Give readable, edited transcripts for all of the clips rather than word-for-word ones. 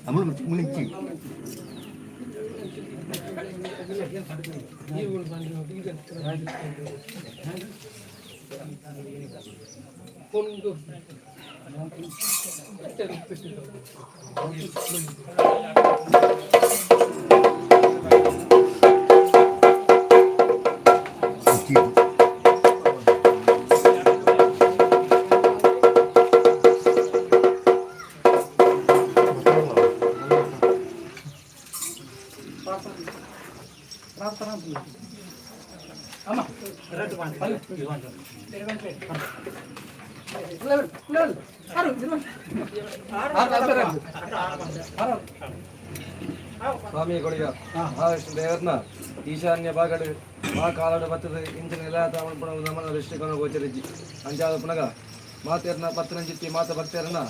നമ്മൾ വിളിച്ച് ಸ್ವಾಮಿ ಕೊಡಿಗ ಮಹಾವಿಷ್ಣು ದೇವರನ ಈಶಾನ್ಯ ಭಾಗಡು ಮಾ ಕಾಲಡು ಬತ್ತದ ಇಂಚಿನ ನೆಲ ತಾವಣ ನಮನ ದೃಷ್ಟಿಕೋನ ಗೋಚರಿಜ್ಜಿ ಅಂಚಾದ ಪುನಗ ಮಾತೆರ್ನ ಪತ್ತನಂಚಿತ್ತಿ ಮಾತ ಭಕ್ತರನ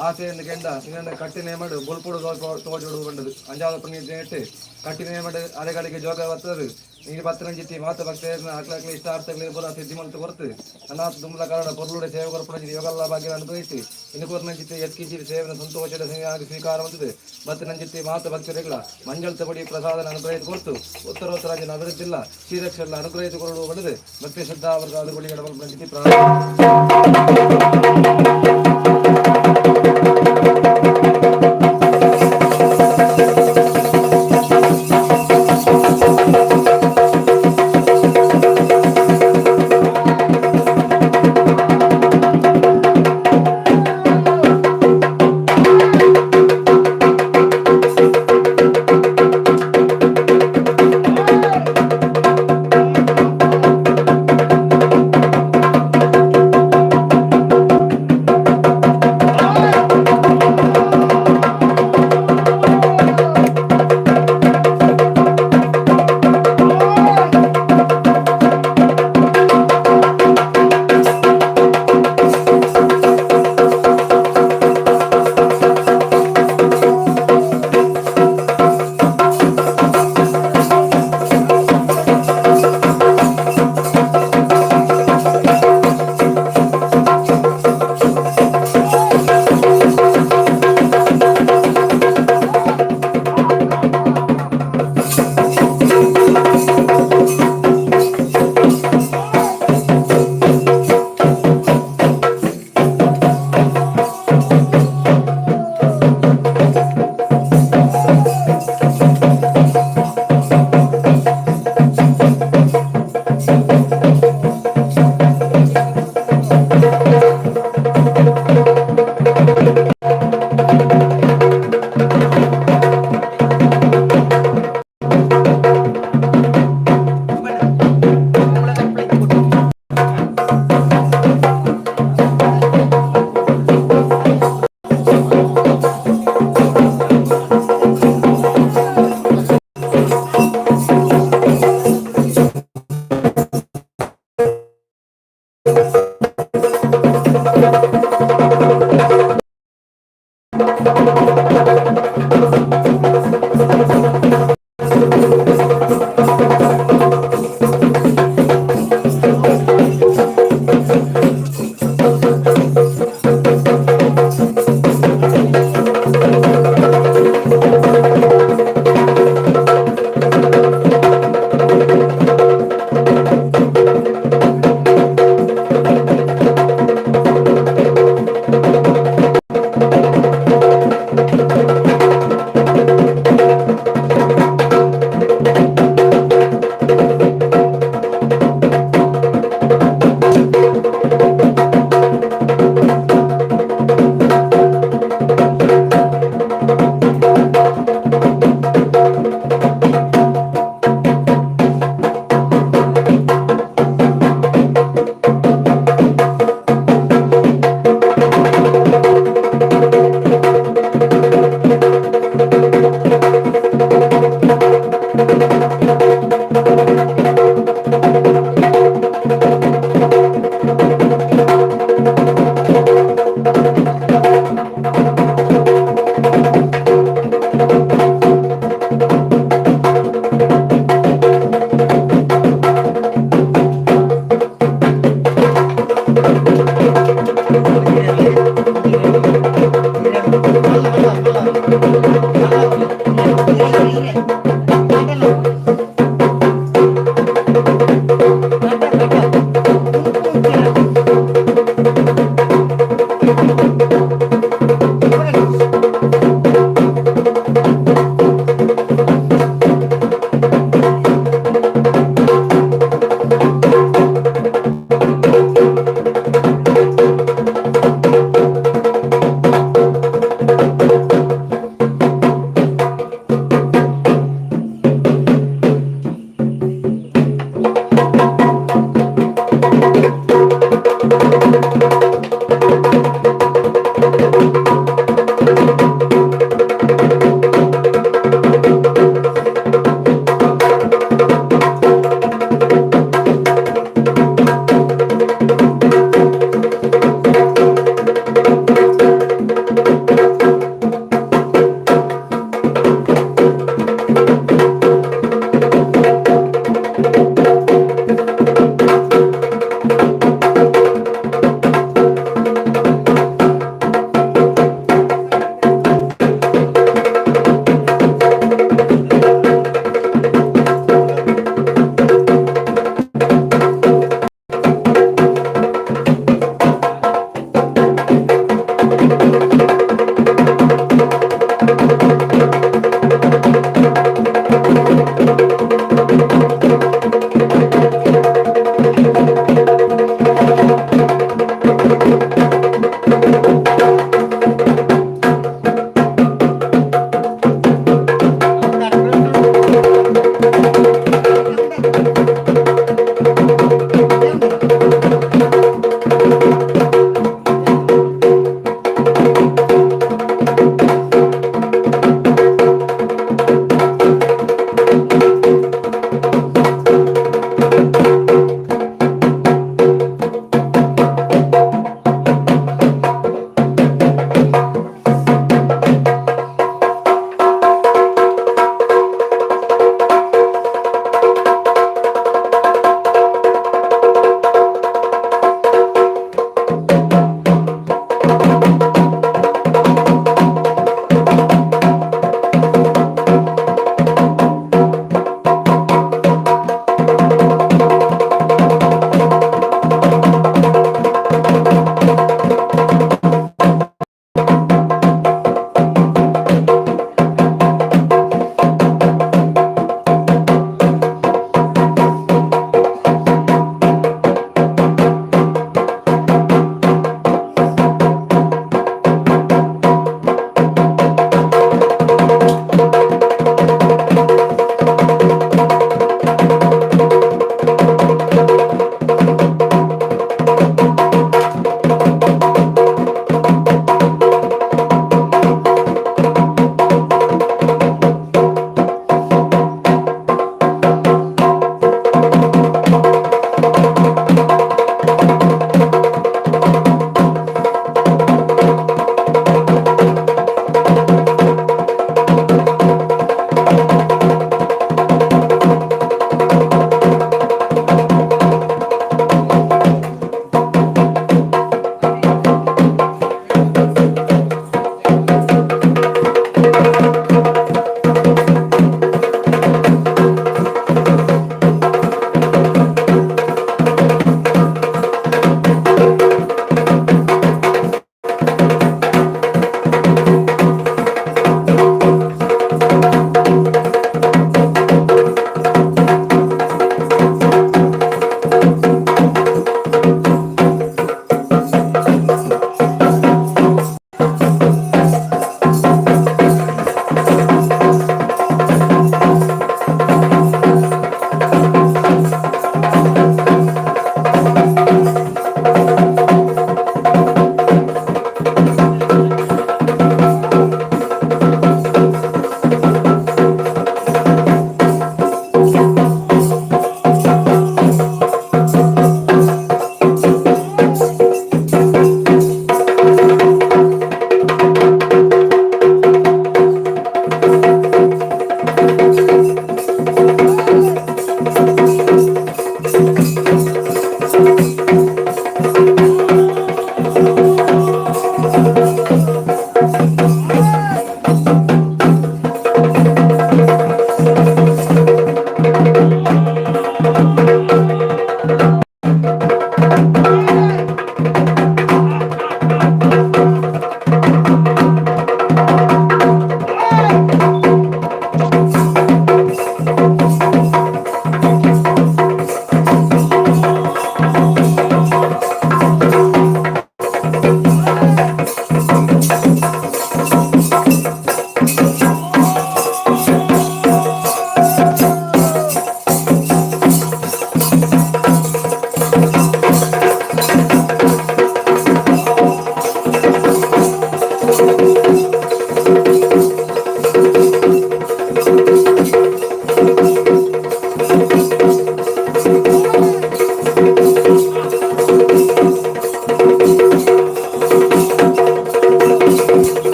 ಆಸೆಯನ್ನು ಕೆಂಡ ನಿನ್ನ ಕಟ್ಟಿ ನೇಮಡು ಬೊಲ್ಪುಡು ತೋಜೋಡು ಬಂಡದು ಅಂಜಾದ ಪುಣ್ಯ ಕಟ್ಟಿ ನೇಮಡು ಅರೆಗಳಿಗೆ ಜೋಗ ಬತ್ತದು ನೀರು ಪತ್ತನಂಚಿತ್ತಿ ಮಾತ ಭಕ್ತರನ ಅಕ್ಲ ಇಷ್ಟಾರ್ಥಗಳಿಗೆ ಪೂರ ಸಿದ್ಧಿ ಮಲ್ತು ಕೊರ್ತು ಅನಾಥ ದುಂಬಲ ಕಾರಣ ಪೊರ್ಲುಡೆ ಸೇವೆ ಕೊರ್ಪುಣಂಚಿತಿ ಯೋಗಲ್ಲ ಭಾಗ್ಯ ಅನುಗ್ರಹಿಸಿ ಇನ್ನು ಕೂರ್ನಂಚಿತ್ತಿ ಎತ್ಕಿಂಚಿ ಸೇವನ ಸಂತೋಷದ ಸ್ವೀಕಾರ ಬಂದது ಬತ್ತನಂಚಿತ್ತಿ ಮಾತ ಭಕ್ತರಿಗಳ ಮಂಜಲ್ ತಬಡಿ ಪ್ರಸಾದನ ಅನುಗ್ರಹಿಸಿ ಕೊರ್ತು ಉತ್ತರೋತ್ತರಾಂಜನ ಅಭಿವೃದ್ಧಿಲ್ಲ ಶ್ರೀರಕ್ಷೆಲ್ಲ ಅನುಗ್ರಹಿಸಿ ಕೊರಡು ಬಂದದು ಭಕ್ತಿ ಶ್ರದ್ಧಾ ವರ್ಗ ಅದುಗುಳಿಗಳ ಮಲ್ಪನಂಚಿತ್ತಿ ಪ್ರಾರ್ಥನೆ.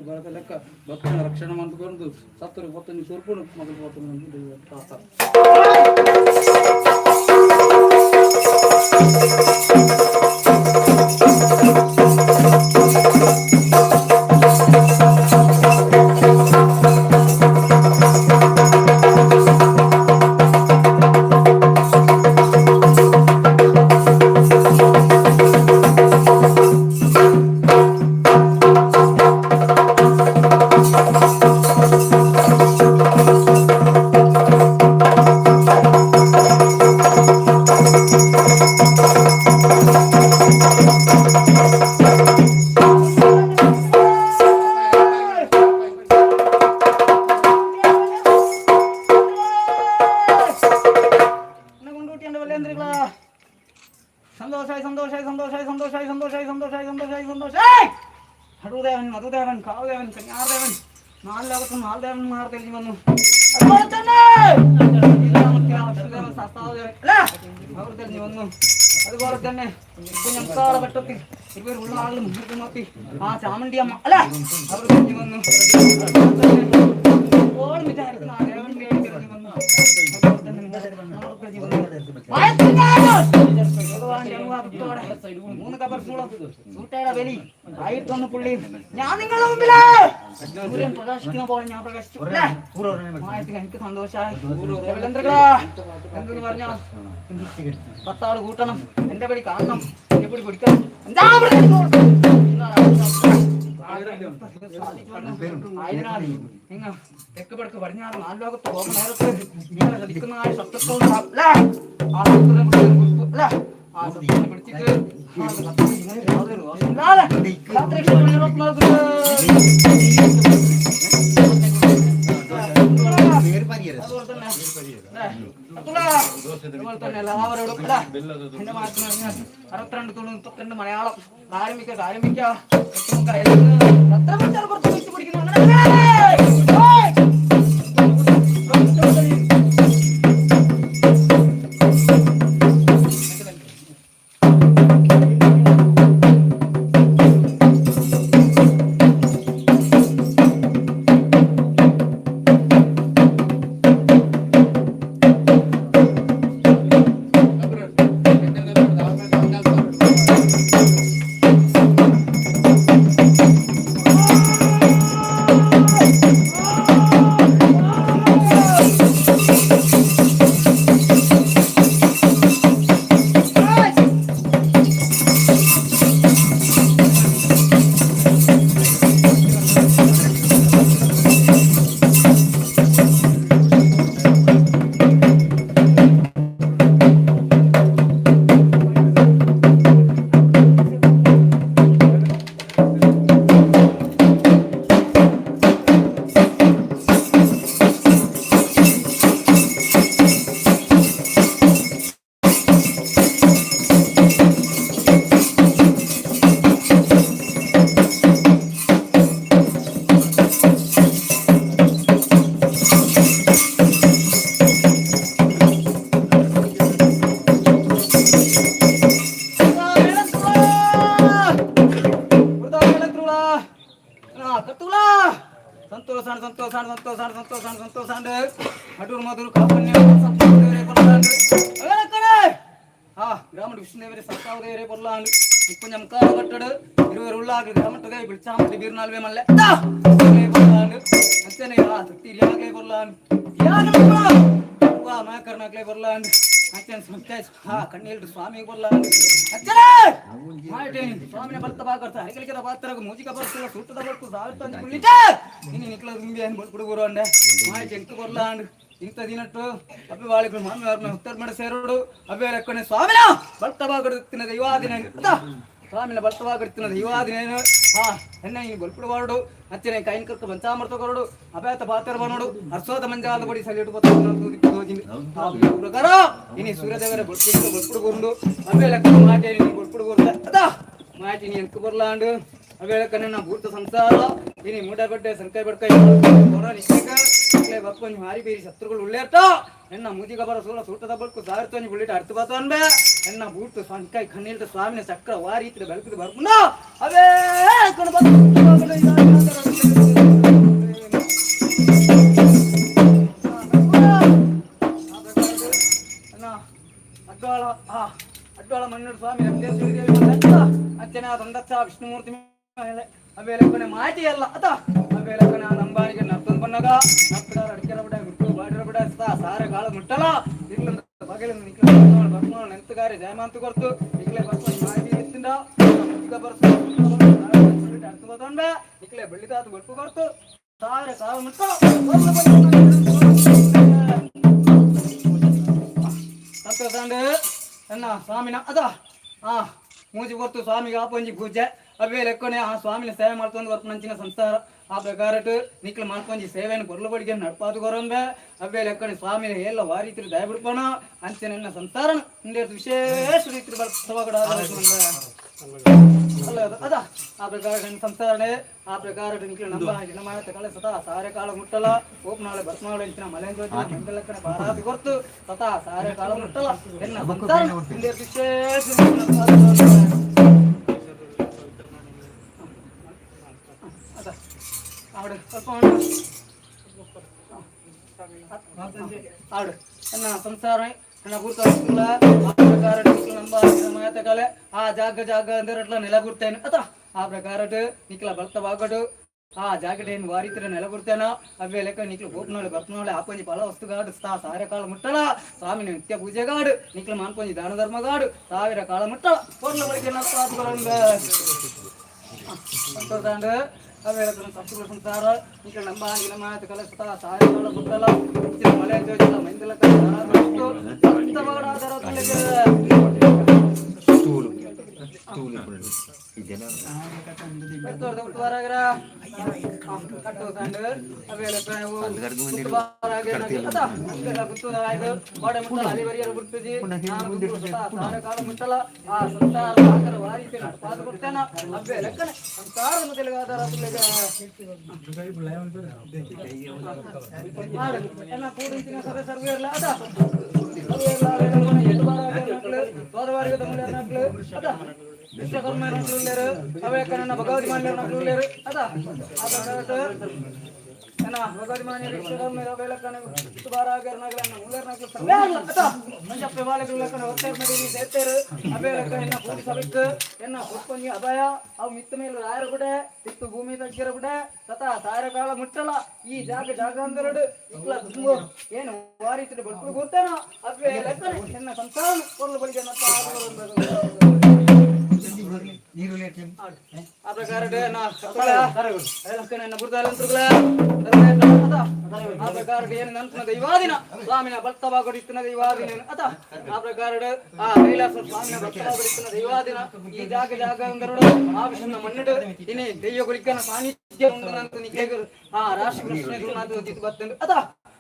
ಬರತ ಲೆಕ್ಕ ಭಕ್ತನ ರಕ್ಷಣೆ ಮಾಡ್ಕೊಂಡು ಸತ್ತರು ಪತ್ತೊಂದು ಕೊರ್ಪುಡು ಮೊದಲು ಪತ್ತೊಂದು ದೈವ ತಾತ. സന്തോഷായി സന്തോഷായി സന്തോഷായി സന്തോഷായി സന്തോഷായി സന്തോഷായി സന്തോഷായി സന്തോഷായി. ഹടുദേവൻ, മധുദേവൻ, കാവുദേവൻ, കന്യാർദേവൻ, നാല് ലോകത്തും നാല് ദേവന്മാർ തെളിഞ്ഞു വന്നു. അതുപോലെ തന്നെ ശാസ്താവദേവൻ അല്ലേ, അവർ തെളിഞ്ഞു വന്നു. അതുപോലെ തന്നെ കുഞ്ഞംകാള വട്ടത്തിൽ ഇരുവരും ഉള്ള ആളുകൾ മുന്നോട്ട് നോക്കി ആ ചാമുണ്ടി അമ്മ അല്ലേ, അവർ തെളിഞ്ഞു വന്നു. ഓളം വിചാരിക്കുന്ന ആ ദേവൻ തെളിഞ്ഞു വന്നു. അതുപോലെ തന്നെ അവർ തെളിഞ്ഞു വന്നു. ഭഗവാന്റെ അനുവാദത്തോടെ 3 കബർ സൂട്ടയുടെ വലി 1001 പുള്ളി ഞാൻ നിങ്ങളുടെ മുമ്പില് സൂര്യൻ പ്രകാശിക്കുന്ന പോലെ ഞാൻ പ്രകാശിച്ചു. എനിക്ക് സന്തോഷായി. എന്തെന്ന് പറഞ്ഞാ 10 ആള് കൂട്ടണം, എന്റെ പടി കാണണം, എന്റെ പടി പിടിക്കണം. എന്താ ആയതിനാൽ നിങ്ങൾ തെക്ക് പടക്ക് പടിഞ്ഞാറ് നാല് ലോകത്ത് പോകുന്ന നേരത്ത് നിങ്ങളെ ചതിക്കുന്ന ആ ശത്രുക്കൾ അല്ലേ, ആ ശത്രുക്കളെ അല്ലേ, ആ ശത്രുക്കളെ പിടിച്ചിട്ട് യാതൊരു ദോഷമില്ലാതെ അതുപോലെ തന്നെ എല്ലാവരോടും അല്ലേ, എന്റെ മാറ്റി പറഞ്ഞാൽ 62 32 മലയാളം ആരംഭിക്ക ആരംഭിക്ക എത്ര പുറത്ത് വെച്ച് പിടിക്കുന്നു. ಸಂತೋಷಾಣ ಸಂತೋಷಾಣ ಸಂತೋಷಾಣ ಸಂತೋಷಾಣ ಸಂತೋಷಾಂಡ್ ಅಟೂರ್ ಮಧುರ್ ಕಾಪನ್ಯ ಆ ಗ್ರಾಮಡ್ ವಿಷ್ಣುದೇವರೇ ಸತ್ತಾವದೇವರೇ பொருளாண்டு இப்போ ഞമ്മക്കാ കട്ടട് ഇരുവർ ഉള്ളാകെ ഗ്രാമട്ടുകை ಬಿಳ್ಚಾಮಟ್ಟಿ ಬೀರ್ನಾಲ್ವೆ ಮಲ್ಲೆ பொருளாண்டு ಅಚ್ಚನೆ ಆ ತಿರಿಯಾಗಲೇ பொருளாண்டு ಮಾಕರ್ನಾಗ್ಲೇ பொருளாண்டு ಅಚ್ಚನ್ ಹಾ ಕಣ್ಣೀಲ್ರು ಸ್ವಾಮಿ பொருளாண்டு ಅಚ್ಚನೇ ಸ್ವಾಮಿನ ಬರ್ತ ಬಾಕರ್ತ ಹರಿಕಲಿಕದ ಪಾತ್ರಗ ಮೂಜಿಕ ಬರ್ತಲ್ಲ ಸೂಟದ ಬರ್ಕು ಸಾವಿರ ಪುಳ್ಳಿಟ ಇನ್ನು ನಿಕ್ಲ ತುಂಬಿ ಏನ್ ಹುಡುಗರು ಅಂಡೆ ಮಾಹಿತಿ ಎಂಟು ಕೊರ್ಲಾಂಡ್ ಇಂಥ ದಿನಟ್ಟು ಅಬ್ಬೆ ಬಾಳಿಗಳು ಮಾಮಿ ಉತ್ತರ ಮಡ ಸೇರೋಡು ಅಬ್ಬೆ ಲೆಕ್ಕನೆ ಸ್ವಾಮಿನ ಬರ್ತ ಬಾಕರ್ತಿನ ದೈವಾದಿನ ಸ್ವಾಮಿನ ಬರ್ತವಾಗಿರ್ತಿನ ದೈವಾದಿನೇನು ಹಾ ಎನ್ನ ಈ ಬಲ್ಪುಡು ಅಚ್ಚನೆ ಕೈನ್ ಕರ್ಕ ಪಂಚಾಮೃತ ಕೊರಡು ಅಭಯತ ಪಾತ್ರ ಬನೋಡು ಅರ್ಸೋದ ಮಂಜಾದ ಬಡಿ ಸಲಿಟ್ಟು ಪ್ರಕಾರ ಇನಿ ಸೂರ್ಯದೇವರ ಬಲ್ಪುಡು ಬಲ್ಪುಡು ಗುರುಂಡು ಅಬ್ಬೆ ಲೆಕ್ಕ ಮಾಟೆ ನೀ ಬಲ್ಪುಡು ಗುರುಂಡ ಅದಾ ಮಾಟಿ ನೀ ಎಂಕ ಬರ್ಲಾಂಡು ಅಬ್ಬೆ ಲೆಕ್ಕನೆ ನಾ ಭೂತ ಸಂಸಾರ ಇನಿ ಮೂಡಬಡ್ಡೆ ಸಂಕೈ ಬಡ್ಕೈ ಹೊರ ನಿಕ್ಕ ಬಪ್ಪನ್ ಮಾರಿ ಬೇರಿ ಶತ್ರುಗಳು ಉಳ್ಳೇರ್ತ ಎನ್ನ ಮುದಿಗ ಬರ ಸೂಲ ಸೂಟದ ಬಲ್ಕು ಸಾವಿರ ಬುಳ್ಳಿಟ ಅರ್ಥ ಬಾತನ್ಬೆ ಎನ್ನ ಬೂಟು ಸಂಕೈ ಕಣ್ಣಿಲ್ದ ಸ್ವಾಮಿನ ಚಕ್ರ ವಾರಿ ಇತ್ರ ಬೆಳಕಿದ ಬರ್ಪುಂಡ ಅವೇ ಕಣ ಅಡ್ವಾಳ ಅಡ್ವಾಳ ಮಣ್ಣು ಸ್ವಾಮಿ ಅಚ್ಚನ ದೊಂಡಚ್ಚ ವಿಷ್ಣುಮೂರ್ತಿ ಮೇಲೆ ಅವೇಲಕ್ಕನೆ ಮಾಟಿ ಅಲ್ಲ ಅತ ಅವೇಲಕ್ಕನೆ ನಂಬಾರಿಗೆ ನರ್ತನ್ ಬಣ್ಣಗ ನಪ್ಪದಾರ ಅಡಿಕೆರ ಬಿಡ ಗುಟ್ಟು ಬಾಡಿರ ಬಿಡ ಸಾರೆ ಕಾಲ ಮುಟ್ಟಲ ಇರ್ಲಂದ ಬಗೆಲ ನಿಕ್ಲ ಬರ್ಮಾಳ ನೆಂತುಗಾರಿ ಜಯಮಾಂತು ಕೊರ್ತು ಇಕ್ಲೆ ಬರ್ಕೊಂಡು ಮಾಟಿ ಎತ್ತಿಂದ ಈಗ ಬರ್ತು ಅರ್ಥ ಬತ್ತೊಂಡ ಇಕ್ಲೆ ಬೆಳ್ಳಿದಾತು ಬೊಟ್ಟು ಕೊರ್ತು ಸಾರೆ ಕಾಲ ಮುಟ್ಟಲ. ಸಂತೋಷಂಡು ಅನ್ನ ಸ್ವಾಮಿನ ಅದ ಆ ಮೂಜಿ ಕೊರ್ತು ಸ್ವಾಮಿಗೆ ಆಪೊಂಜಿ ಪೂಜೆ ಅವೇ ಲೆಕ್ಕನೆ ಆ ಸ್ವಾಮಿನ ಸೇವೆ ಮಾಡ್ಕೊಂಡು ಬರ್ಪುನಂಚಿನ ಸಂಸಾರ ಆ ಪ್ರಕಾರಟ್ ನಿಕ್ಲು ಮಾಡ್ಕೊಂಜಿ ಸೇವೆಯನ್ನು ಕೊರ್ಲು ಬಡಿಗೆ ನಡ್ಪಾದು ಕೊರಂಬೆ ಅವೇ ಲೆಕ್ಕನೆ ಸ್ವಾಮಿನ ಎಲ್ಲ ವಾರೀತಿರು ದಯ ಬಿಡ್ಪಣ ಅಂಚೆ ನನ್ನ ಸಂಸಾರ ವಿಶೇಷ ರೀತಿ ಬರ್ತವಗಡ ಅಲ್ಲ ಅದ ಆ ಪ್ರಕಾರ ನನ್ನ ಸಂಸಾರಣೆ ಆ ಪ್ರಕಾರ ನಿಕ್ಲು ನಮ್ಮ ಜನಮಾನತೆ ಕಳೆ ಸದಾ ಸಾರೆ ಕಾಲ ಮುಟ್ಟಲ ಓಪ್ನಾಳೆ ಬರ್ತ್ನಾಳೆ ಅಂಚಿನ ಮಲೆಂಜೋತಿ ಮಂಡಲಕ್ಕನೆ ಬಾರಾದಿ ಕೊರ್ತು ಸದಾ ಸಾರೆ ಕಾಲ ಮುಟ್ಟಲ ಎನ್ನ ಸಂಸಾರ ವಿಶೇಷ ರೀತಿ ನಡ್ಪಾದು ಕೊರಂಬೆ. ಅದ ಆಡು ಸ್ವಲ್ಪ ಆಡು ಎನ್ನ ಸಂಸಾರ ನನ್ನ ಗುರ್ತ ಆ ಪ್ರಕಾರ ನಂಬ ಮಾತಕಲೆ ಆ ಜಾಗ ಜಾಗ ಅಂದಿರಟ್ಲ ನೆಲ ಗುರ್ತೇನೆ ಅತ ಆ ಪ್ರಕಾರಟ್ ನಿಕ್ಲ ಬರ್ತ ಬಾಗಡು ಆ ಜಾಕೆಟ್ ಏನು ವಾರಿತಿರ ನೆಲ ಗುರ್ತೇನ ಅವೇ ಲೆಕ್ಕ ನಿಕ್ಲು ಗೋಪ್ನೋಳೆ ಬರ್ತ್ನೋಳೆ ಆಪಂಜಿ ಫಲ ವಸ್ತುಗಾಡು ಸಾ ಸಾರೆ ಕಾಲ ಮುಟ್ಟಲ ಸ್ವಾಮಿ ನಿತ್ಯ ಪೂಜೆಗಾಡು ನಿಕ್ಲು ಮಾನ್ಪಂಜಿ ದಾನ ಧರ್ಮಗಾಡು ಸಾವಿರ ಕಾಲ ಮುಟ್ಟಲ பொருள் ಬಳಿಕೆ ಸಂತೋಷಾಂಡು ಅವೇಳಕನ ಸಪ್ತಗುಣ ಸಂಸಾರ ನಿಕ್ಲ ನಂಬ ಗಿನಮಾಯತ ಕಲೆ ಸತಾ ಸಾರೆ ಕಾಲ ಮುಟ್ಟಲ ಮಳೆ ಜೋಜಿಲ ಮೈಂದಲ stool stool ಇದೆಲ್ಲ ವಿಶ್ವಕರ್ಮ ಭಗವತಿ ಮಾನ್ಯರು ಅದ ಭಗವತಿ ಮಾನ್ಯರು ವಿಶ್ವಕರ್ಮ ಎನ್ನ ಅಭಯ ಅವು ಮಿತ್ತ ಮೇಲೆ ರಾಯರ ಗುಡೆ ಇತ್ತು ಭೂಮಿ ತಗ್ಗಿರ ಗುಡೆ ಸತಾ ಸಾರ ಕಾಲ ಮುಟ್ಟಲ ಈ ಜಾಗ ಜಾಗ ಅಂದರಡು ಇಕ್ಲ ತುಂಬು ಏನು ವಾರಿಸಿದ ಬಟ್ಲು ಕೂರ್ತೇನೋ ಅವೇ ಲೆಕ್ಕನೆ ಎನ್ನ ಸಂಸಾರ ಕೊರ್ಲು ಬಳಿಗೆ ಆ ಪ್ರಕಾರ ಆ ಪ್ರಕಾರ ಏನು ನಂತನ ದೈವಾದಿನ ಸ್ವಾಮಿನ ಭಕ್ತವಾಗಡಿತ್ತಿನ ದೈವಾದಿನ ಅತ ಆ ಪ್ರಕಾರ ಆ ಕೈಲಾಸ ಸ್ವಾಮಿನ ಭಕ್ತವಾಗಡಿತ್ತಿನ ದೈವಾದಿನ ಈ ಜಾಗ ಜಾಗ ಅಂದರಡು ಆ ವಿಷ್ಣುನ ಮಣ್ಣಿಡು ಇನಿ ದೈವ ಗುರಿಕನ ಸಾನ್ನಿಧ್ಯ ಉಂಡು ನಿಖೇಗರು ಆ ರಾಶಿ ಕೃಷ್ಣ ಗುರುನಾಥ ಜಿತ್ ಬತ್ತಂದು ಅತ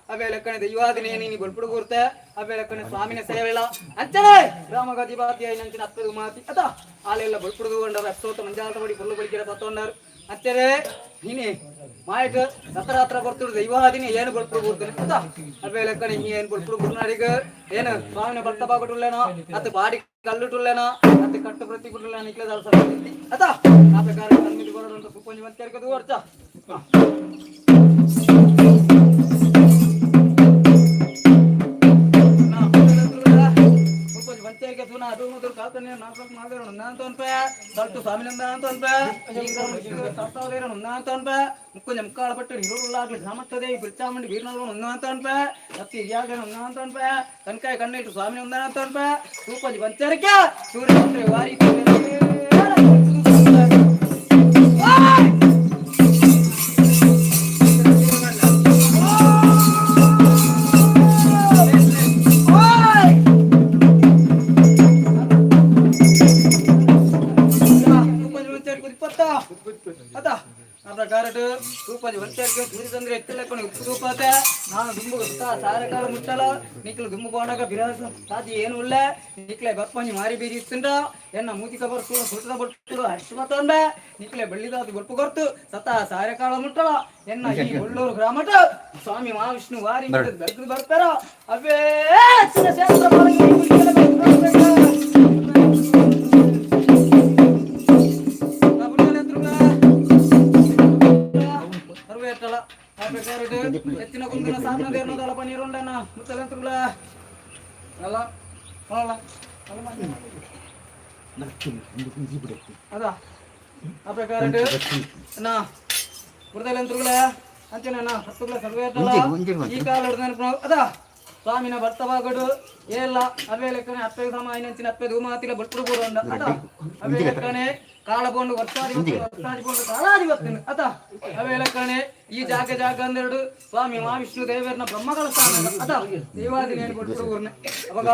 ಅವೇ ಲೆಕ್ಕನೆ ದೈವಾದಿನ ನೀನಿ ಬಲ್ಪುಡು ಕೂರ್ತೆ ಅವೇ ಲೆಕ್ಕನೆ ಸ್ವಾಮಿನ ಸೇವೆಳ ಅಂಚನೆ ರಾಮಗತಿ ಬಾತಿ ನಂಚಿನ ಅತ್ತದು ಮಾತಿ ಅತ ಆಲೆಲ್ಲ ಬಲ್ಪುಡುದು ಕೊಂಡರು ಅಷ್ಟೋತ ಮಂಜಾತ ಬಡಿ ಪುಲ್ಲು ಬಳಿಕೆರ ಪತ್ತೊಂಡರು ಅಂಚನೆ ನೀನಿ ಮಾಯಟ್ ರಥರಾತ್ರ ಬರ್ತುಡು ದೈವಾದಿನಿ ಏನು ಬಲ್ಪುಡು ಕೂರ್ತೇನೆ ಅತ ಅವೇ ಲೆಕ್ಕನೆ ನೀ ಏನು ಬಲ್ಪುಡು ಗುರುನಾಡಿಗ ಏನು ಸ್ವಾಮಿನ ಭಕ್ತ ಬಾಗಟುಲ್ಲೇನೋ ಅತ್ತ ಬಾಡಿ ಕಲ್ಲುಟುಲ್ಲೇನೋ ಅತ್ತ ಕಟ್ಟು ಪ್ರತಿ ಗುರುಲ್ಲ ನಿಕ್ಲದ ಅತ ಆ ಪ್ರಕಾರ ಸನ್ನಿಧಿ ಬರೋದಂತ ಸುಪಂಜಿ ಮಂತ್ಯರ್ಕದು ವರ್ಚ. ತನ್ಕಾಯಿ ಕಣ್ಣಿಟ್ಟು ಸ್ವಾಮಿ ಸೂಪಂಜಿ ಪಂಚರಿಕ ಸೂರ್ಯ ವಾರಿ. ಅತ ಆ ಪ್ರಕಾರ ಸೂಪಂಜಿ ಪಂಚರಿಕ ಸೂರ್ಯ ಎತ್ತಲೆಕ್ಕೊಂಡು ಉಪ್ಪು ಸೂಪಾತೆ ನಾನು ದುಂಬು ಸಾರ ಕಾಲ ಮುಟ್ಟಲ ನಿಕ್ಲು ದುಂಬು ಬೋಣಗ ಬಿರಾಸ ಸಾತಿ ಏನು ಉಳ್ಳೆ ನಿಕ್ಲೆ ಬರ್ಪಂಜಿ ಮಾರಿ ಬೀರಿ ಇತ್ತುಂಡ ಎನ್ನ ಮೂತಿ ಕಬರ್ ಸೂರ ಸುಟ್ಟದ ಬಟ್ಟು ಹರ್ಷ ಮತ್ತೊಂದೆ ನಿಕ್ಲೆ ಬೆಳ್ಳಿದಾತು ಬೊಟ್ಟು ಕೊರ್ತು ಸತ ಸಾರ ಕಾಲ ಮುಟ್ಟಲ ಎನ್ನ ಈ ಒಳ್ಳೂರು ಗ್ರಾಮಟ ಸ್ವಾಮಿ ಮಹಾವಿಷ್ಣು ವಾರಿ ಬೆಳಕು ಬರ್ತಾರ ಅವೇ ಶಾಸ್ತ್ರ. ಆ ಪ್ರಕಾರ ಎತ್ತಿನ ಕುಂದಿನ ಸಾಧನ ದೇರ್ನದಲ್ಲ ಪನೀರುಂಡಣ್ಣ ಮುತ್ತಲಂತುಗಳ ಅಲ್ಲ ಅಲ್ಲ ಅದ ಆ ಪ್ರಕಾರ ಅಣ್ಣ ಬುಡದಲ್ಲಂತುಗಳ ಅಂಚನೆ ಅಣ್ಣ ಹತ್ತುಗಳ ಸರ್ವೇಟಲ್ಲ ಈ ಕಾಲ ಅದ ಸ್ವಾಮಿನ ಭರ್ತವಾಗಡು ಏಲ್ಲ ಅವೇ ಲೆಕ್ಕನೆ ಅಪ್ಪೆ ಸಮ ಐನಂಚಿನ ಅಪ್ಪೆ ಧೂಮಾತಿಲ ಬಲ್ಪುಡು ಬೋರಂಡ ಅದ ಅವೇ ಲೆಕ್ಕನೆ ಕಾಲ ಬೋಂಡು ವರ್ಷಾದಿ ವರ್ಷಾದಿ ಬೋಂಡು ಕಾಲಾದಿ ಬರ್ತೇನೆ ಅದ ಅವೇ ಲೆಕ್ಕನೆ ಈ ಜಾಗ ಜಾಗ ಅಂದೆರಡು ಸ್ವಾಮಿ ಮಹಾವಿಷ್ಣು ದೇವರನ್ನ ಬ್ರಹ್ಮಗಳ ಸ್ಥಾನ ಅದ ದೇವಾದಿ ನೇನು ಬಲ್ಪುಡು ಊರ್ನೆ ಅವಾಗ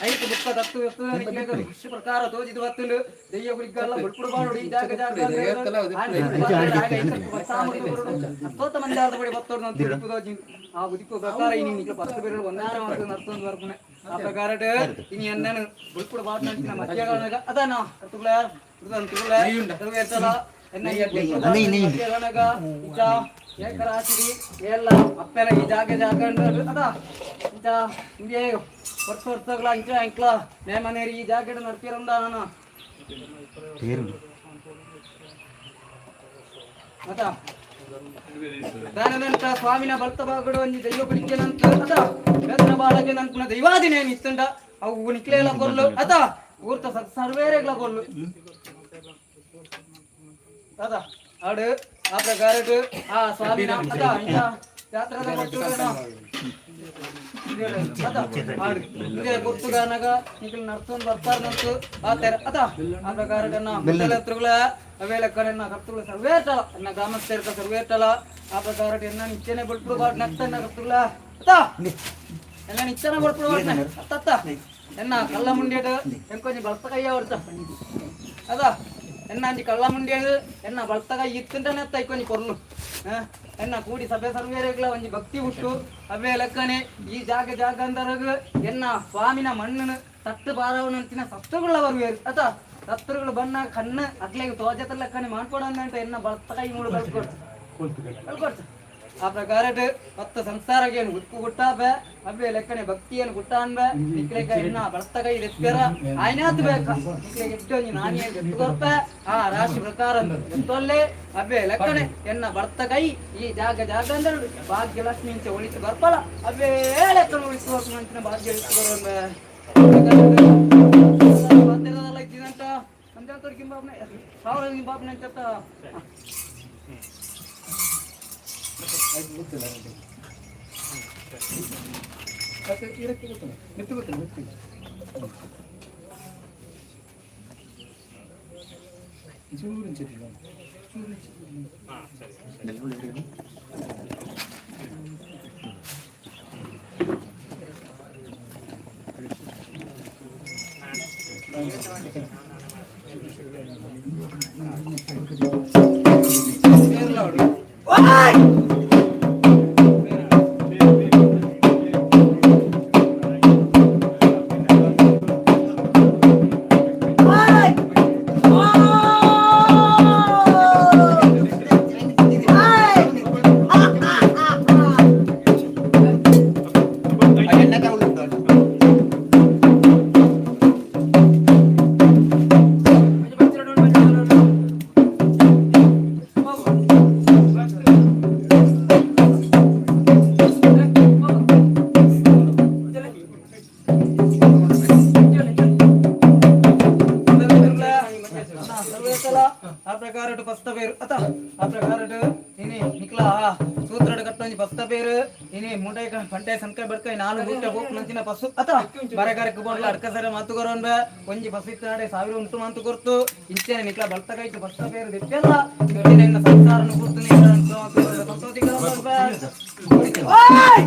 ಐದು ಬುಕ್ಕ ತತ್ತು ಎತ್ತು ಪ್ರಕಾರ ತೋಜಿದ ಬತ್ತುಂಡು ದೆಯ್ಯ ಗುಳಿಗಲ್ಲ ಬಲ್ಪುಡು ಬಾಡು ಈ ಜಾಗ ಜಾಗ ಅತ್ತೋತ ಮಂದಾರದ ಬಡಿ ಬತ್ತೋಡು ನಾನು ತಿರುಪು ತೋಜಿ ಆ ಉದಿಕು ಪ್ರಕಾರ ಇನಿ ನಿಕ್ಲ ಪತ್ತು ಬೇರು ಒಂದಾರ ಮಾತು ನರ್ತೊಂದು ಬರ್ಪುನೆ ಆ ಪ್ರಕಾರ ಇನಿ ಎನ್ನನು ಬುಲ್ಪುಡು ಬಾಡ್ ನಡ್ತಿನ ಮಧ್ಯಗಾನಗ ಅದಾನ ಅರ್ತುಗಳ ತುಗಳ ತಿರುಗೇರ್ತಲ ಎನ್ನ ಮಧ್ಯಗಾನಗ ಇಚ ಏಕರಾಶಿರಿ ಎಲ್ಲ ಅಪ್ಪೆಲ ಈ ಜಾಗ ಜಾಗ ಅದ ಇಂಚ ಇಂದೇ ವರ್ಷ ವರ್ಷಗಳ ಇಂಚ ಇಂಕ್ಲ ನೇಮನೇರಿ ಈ ಜಾಗ ನಡ್ತಿರಂದ ನಾನು ಅದ ದಾನದಂತ ಸ್ವಾಮಿನ ಭರ್ತ ಬಾಗಡು ಒಂಜಿ ದೈವ ಕುಡಿಕೆನಂತ ಅದ ಬೇತನ ಬಾಳಗೆ ನನ್ಪುನ ದೈವಾದಿನೇನು ಇತ್ತಂಡ ಅವು ನಿಕ್ಲೇಲ ಕೊರ್ಲು ಅದ ಊರ್ತ ಸರ್ವೇರೆಗ್ಲ ಕೊರ್ಲು ಅದ ಆಡು ಆ ಪ್ರಕಾರ ಆ ಸ್ವಾಮಿನ ಅದ ಇಂಚ ಜಾತ್ರದ ಕೊಟ್ಟುಗನ ಅದ ಆಡು ಇಂದೇ ಗುರ್ತುಗಾನಗ ನಿಕ್ಲು ನಡ್ತೊಂದು ಬರ್ತಾರನಂತು ಆ ತೆರ ಅದ ಆ ಪ್ರಕಾರ ಮೊದಲ ಅವೇಲ ಕಡೆನ ಕರ್ತುಗಳ ಸರ್ವೇಟಲ ಎನ್ನ ಗ್ರಾಮಸ್ಥರ ಸರ್ವೇಟಲ ಆ ಪ್ರಕಾರ ಎನ್ನ ನಿಚ್ಚನೆ ಬಲ್ಪುಡು ಬಾಡ್ ನತ್ತನ್ನ ಕರ್ತುಗಳ ಅತ್ತ ಎನ್ನ ನಿಚ್ಚನ ಬಲ್ಪುಡು ಬಾಡ್ ಅತ್ತತ್ತ ಎನ್ನ ಕಲ್ಲ ಮುಂಡೇಡು ಎಂಕೊಂಜಿ ಬಲ್ತ ಕೈಯ ಹೊಡ್ತ ಅದ ಎನ್ನ ಅಂಜಿ ಕಳ್ಳ ಮುಂಡೇಡು ಎನ್ನ ಬಲ್ತ ಕೈ ಇತ್ತಂಟನೆ ಅತ್ತ ಐಕೊಂಜಿ ಕೊರ್ಲು ಎನ್ನ ಕೂಡಿ ಸಭೆ ಸರ್ವೇರೆಗ್ಲ ಒಂಜಿ ಭಕ್ತಿ ಹುಟ್ಟು ಅವೇ ಲೆಕ್ಕನೆ ಈ ಜಾಗ ಜಾಗ ಅಂದರಗ ಎನ್ನ ಸ್ವಾಮಿನ ಮಣ್ಣನು ತಟ್ಟು ಬಾರವನಂತಿನ ಸತ್ರುಗಳ ಬರುವೇರು ಅತ ಸತ್ರುಗಳು ಬಣ್ಣ ಕಣ್ಣು ಅಗ್ಲೆಗೆ ತೋಜತ ಲೆಕ್ಕನೆ ಮಾಡ್ಕೊಡ ಅಂತ ಎನ್ನ ಬಲ್ತ ಕೈ ಮೂಡು ಬಲ್ಕೊಡ್ತು ಬಲ್ಕೊಡ್ತು ಆ ಪ್ರಕಾರ ಪತ್ತ ಸಂಸಾರಗೇನು ಉಕ್ಕು ಗುಟ್ಟಾಬೆ ಅವೇ ಲೆಕ್ಕನೆ ಭಕ್ತಿಯನ್ನು ಗುಟ್ಟ ಅನ್ಬೆ ನಿಕ್ಲೆಗ ಎನ್ನ ಬಳತ್ತ ಕೈ ಎತ್ತೆರ ಆಯ್ನಾತ್ ಬೇಕ ನಿಕ್ಲೆಗೆ ಎಟ್ಟು ಒಂಜಿ ನಾನಿಯ ಎತ್ತುಕೊರ್ಪೆ ಆ ರಾಶಿ ಪ್ರಕಾರ ಎತ್ತೊಲ್ಲೆ ಅವೇ ಲೆಕ್ಕನೆ ಎನ್ನ ಬಳತ್ತ ಕೈ ಈ ಜಾಗ ಜಾಗ ಅಂದ್ರೆ ಭಾಗ್ಯಲಕ್ಷ್ಮಿ ಇಂಚ ಒಳಿತು ಬರ್ಪಲ ಅವೇ ಲೆಕ್ಕನೆ ಒಳಿತು ಬರ್ಪು ಭಾಗ್ಯ ಇತ್ತು ಬರೋನ್ಬೆ ಇದ್ದಂತ ಬಾಪ್ನೆ ಸಾವಿರ ಬಾಪ್ನೆ ಅಂತ ಆ ಪ್ರಕಾರ ಪಸ್ತ ಬೇರು ಅತ ಆ ಪ್ರಕಾರ ಇನಿ ನಿಕ್ಲ ಸೂತ್ರಡು ಕಟ್ಟೊಂಜಿ ಪಸ್ತ ಬೇರು ಇನಿ ಮುಂಡೆ ಪಂಟೆ ಸಂಕ ಬಡ್ಕೈ ನಾಲ್ಕು ಗೂಟೆ ಬೋಕ್ ನಂಚಿನ ಪಸ್ಸು ಅತ ಬರಗಾರಕ್ಕೆ ಬೋಡ್ಲ ಅಡ್ಕಸರ ಮಾತು ಕೊರೋನ್ ಬೇ ಒಂಜಿ ಬಸ್ ಇತ್ತಾಡೆ ಸಾವಿರ ಉಂಟು ಮಾತು ಕೊರ್ತು ಇಂಚೆನೆ ನಿಕ್ಲ ಬಲ್ತ ಕೈಟ್ ಪಸ್ತ ಬೇರು ದಿಪ್ಪೆಲ್ಲ ನಿನ್ನ ಸಂಸಾರನು ಕೂರ್ತು ಓಯ್!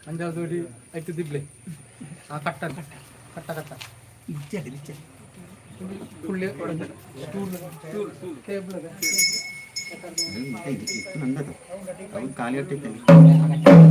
ಅಂಜಾದೋಡಿ ಐತು ದಿಬ್ಲೆ ಆ ಕಟ್ಟ ಕಟ್ಟ ಕಟ್ಟ ಫುಲ್ ಟೇಬಲ್ ಕಾಲಿ ಕಟ್ಟ ಕಟ್ಟ.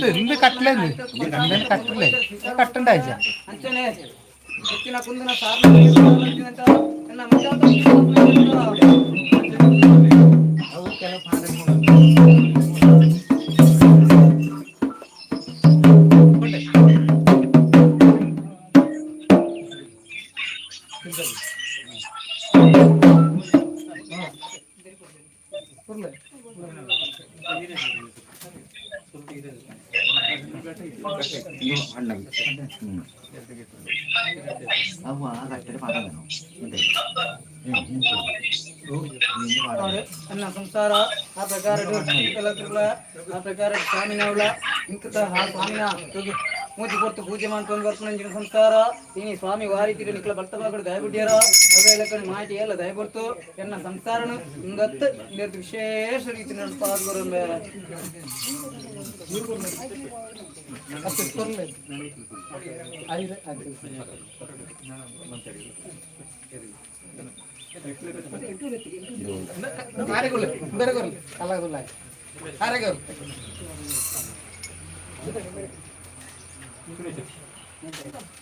എന്ത് കട്ടിലെന്ന് എന്തെങ്കിലും കട്ടില്ലേ കട്ടുണ്ടായിച്ച ಅಂಚನೆ ಹೆಚ್ಚಿನ ಕುಂದನ ಸಾರ್ನ ಅವು ಕೆಲವು ಪಾದ ಅವು ಆ ಕಟ್ಟಡ ಪಾಠ ಅನ್ನ ಸಂಸಾರ ಆ ಪ್ರಕಾರ ಆ ಪ್ರಕಾರ ಸ್ವಾಮಿನವಳ ಇಂಕತ ಆ ಸ್ವಾಮಿನ ಮೂತಿ ಕೊಟ್ಟು ಪೂಜೆ ಮಾಡ್ಕೊಂಡು ಬರ್ಕೊಂಡು ಸಂಸ್ಕಾರ ಇನಿ ಸ್ವಾಮಿ ವಾರಿತಿರು ನಿಕ್ಲ ಭಕ್ತ ದಯಬಿಟ್ಟಿಯರ ಅವೇ ಲೆಕ್ಕ ಮಾಹಿತಿ ಎಲ್ಲ ದಯಪಡ್ತು ಎನ್ನ ಸಂಸಾರನು ಇಂಗತ್ತು ಇಂದತ್ತು ವಿಶೇಷ ರೀತಿ ನಡ್ಪಾದ್ರು ಬೇರೆ.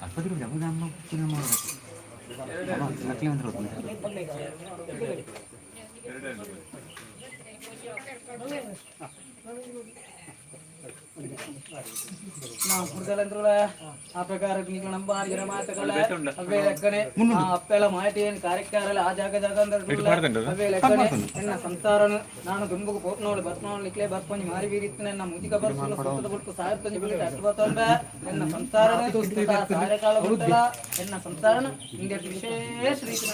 ಅಪ್ಪದಿರು ನಮ್ಮ ಚಿನ್ನ ಮಾಡೋದು ನಕಲಿ ಅಂತ. ನಾ ಕುಡ್ದಲಂದ್ರಲ್ಲ ಆ ಪ್ರಕಾರ ನಿಕ್ಲ ನಂಬ ಮಾತುಗಳ ಅವೇ ಲೆಕ್ಕನೆ ಆ ಅಪ್ಪೆಲ್ಲ ಮಾಹಿತಿ ಏನು ಕಾರ್ಯಕ್ಕಾರಲ್ಲ ಆ ಜಾಗ ಜಾಗ ಅಂದ್ರೆ ಅವೇ ಲೆಕ್ಕನೆ ಎನ್ನ ಸಂಸಾರನು ನಾನು ದುಂಬುಗು ಪೋಟ್ನೋಳು ಬರ್ತ್ನೋಳು ನಿಕ್ಲೆ ಬರ್ಪೊಂಜಿ ಮಾರಿ ಬೀರಿತ್ತು ನನ್ನ ಮುದಿಕ ಬರ್ಸುಲ್ಲ ಸುತ್ತದ ಬುಡ್ಕು ಸಾವಿರ ತಂಜಿ ಬಿಟ್ಟು ಅಟ್ಟು ಬರ್ತೊಂಬ ಎನ್ನ ಸಂಸಾರನು ಸಾವಿರ ಕಾಲ ಬಿಟ್ಟಲ್ಲ ಎನ್ನ ಸಂಸಾರನು ಇಂದೇ ವಿಶೇಷ ರೀತಿ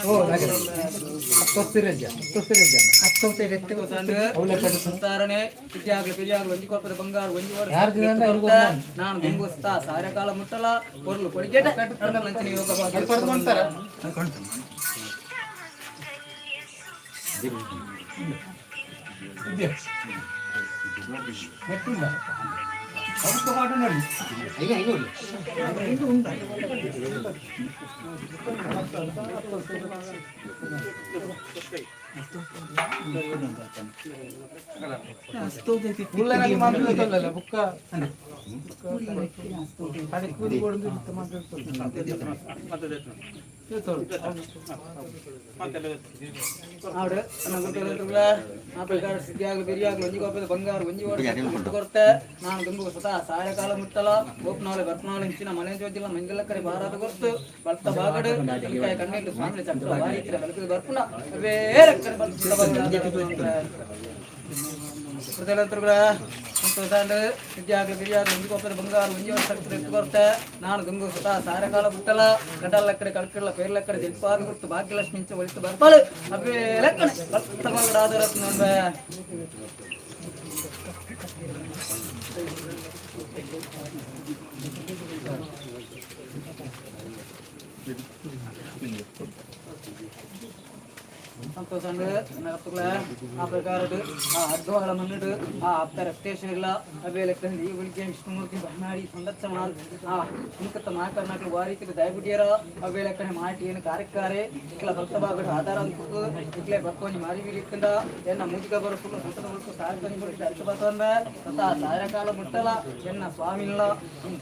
ಸಂಸಾರನೇ ವಿದ್ಯಾಗ್ಲು ಪಿರಿಯಾಗ್ಲು ಒಂಜಿ ಕೊಪ್ಪದ ಬಂಗಾರ ಒಂಜಿ ವರ್ಷ ನಾನು ದುಂಬುಸ್ತಾ ಸಾವಿರ ಕಾಲ ಮುಟ್ಟಲ ಪೊರ್ಲು ಕೊಡಿಗೆಟ ನಂಚಿನ ಯೋಗ ಭಾಗ್ಯ. ಆಡು ನನ್ನ ಗುರುತುಗಳ ಆ ಪ್ರಕಾರ ಸಿದ್ಧಿಯಾಗಲು ಬಿರಿಯಾಗಲು ಒಂಜಿ ಕೊಪ್ಪದ ಬಂಗಾರ ಒಂಜಿ ವರ್ಷ ಕೊರ್ತೆ ನಾನು ದುಂಬು ಸದಾ ಸಾವಿರ ಕಾಲ ಮುಟ್ಟಲ ಗೋಪ್ನಾಳೆ ಬರ್ತ್ನಾಳೆ ಇಂಚಿನ ಮನೆ ಜೋಜಿಲ್ಲ ಮಂಗಲಕ್ಕರೆ ಬಾರದ ಗೊತ್ತು ಬಲ್ತ ಬಾಗಡು ಕೈ ಕಣ್ಣೀರು ಸ್ವಾಮಿ ಚಕ್ರ ಬಾರಿತ್ತಿರ ಬಲಕದ ಬರ್ಪುನ ಬೇರೆ ಕಡೆ ಬಲ್ತ ಕೃತಲಂತರುಗಳ ಸಂತೋಷಾಂಡ್ ವಿದ್ಯಾಗ್ಲು ಬಿರಿಯಾಗ್ಲು ಒಂಜಿ ಕೊಪ್ಪದ ಬಂಗಾರ ಒಂಜಿ ವರ್ಷ ಕೊರ್ತೆ ನಾನು ದುಂಬು ಸದಾ ಸಾವಿರ ಕಾಲ ಮುಟ್ಟಲ ಗಡ್ಡಲ್ಲಕ್ಕಡೆ ಕಳ್ಕಡ್ಲ ಪೇರ್ಲಕ್ಕಡೆ ಜಲ್ಪಾದ ಗುರ್ತು ಭಾಗ್ಯಲಕ್ಷ್ಮಿ ಇಂಚ ಒಳಿತು ಬರ್ಪಾಳು ಅವೇ ಲೆಕ್ಕನೆ ಬಲ್ತ ಬಾಗಡ ಆದರ ಸಂತೋಷ ಆ ಪ್ರಕಾರ ಆ ಅಡ್ಡವಾಳ ಮನ್ನಿಡು ಆ ಅಪ್ಪ ರಕ್ತೇಶ್ವರಿಲ್ಲ ಅವೇ ಲೆಕ್ಕ ಈ ಉಳಿಕೆ ವಿಷ್ಣುಮೂರ್ತಿ ಬನ್ನಾಡಿ ಸಂದಚ್ಚ ಮಾಲ್ ಆ ಇಂಕತ್ತ ಮಾಕರ್ನಾಕ್ಲು ವಾರಿತಿರು ದಯಬುಡಿಯರ ಅವೇ ಲೆಕ್ಕನೆ ಮಾಟಿ ಏನು ಕಾರ್ಯಕ್ಕಾರೆ ಇಕ್ಲ ಭಕ್ತ ಬಾಗಡು ಆಧಾರ ಅಂತು ಇಕ್ಲೆ ಬರ್ಕೊಂಜಿ ಮಾರಿ ಬೀರಿಕ್ಕಂದ ಎನ್ನ ಮೂಜಿಗ ಬರೋ ಸುಳ್ಳು ಸಂತದ ಉಳ್ಕು ಸಾವಿರ ಬಿಟ್ಟು ಅರ್ಥ ಬರ್ತಂದ ಸತಾ ಸಾವಿರ ಕಾಲ ಮುಟ್ಟಲ ಎನ್ನ ಸ್ವಾಮಿಲ್ಲ